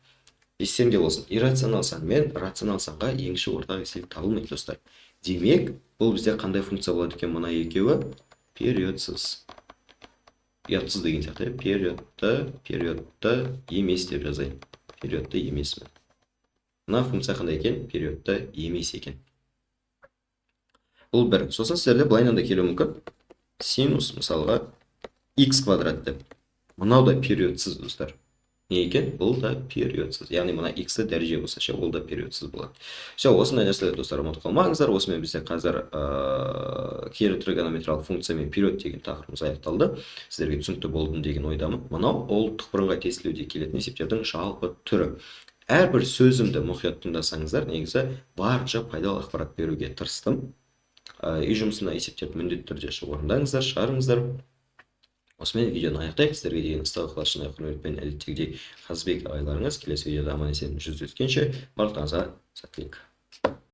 Естеріңде болсын, иррационал сан мен рационал санға ең кіші ортақ еселік табылмайды, достар. Демек, бұл бізде қандай функция болады екен, мына екеуі? Периодсыз. Ұятсыз деген сияқты, иә? Периодты емес деп жазайын. Периодты емес. Мына функция қандай екен? Периодты емес екен. Бұл бір. Сосын сіздерде былайынан да келуі мүмкін. Синус, мысалға, x квадрат деп. Мынау да периодсыз, достар. Не екен? Бұл да периодсыз. Яғни мына x-ті дәреже болса ше, ол да периодсыз болады. Все, осындай нәрселерді, достар, ұмытып қалмаңыздар. Осымен бізде қазір кері тригонометриялық функция мен период деген тақырыбымыз аяқталды. Сіздерге түсінікті болдым деген ойдамын. Мынау ұлттық бірыңғай тестілеуде келетін есептердің жалпы түрі. Әрбір сөзімді мұқият тыңдасаңыздар, негізі барынша пайдалы ақпарат беруге тырыстым. Үй жұмысына есептерді міндетті түрде орындаңыздар, шығарыңыздар. Осымен видеоны аяқтайық. Сіздерге деген ыстық ықылас, шынайы құрметпен әдеттегідей Қазбек ағайларыңыз. Келесі видеода аман есен жүздескенше, барлықтарыңызға сәттілік!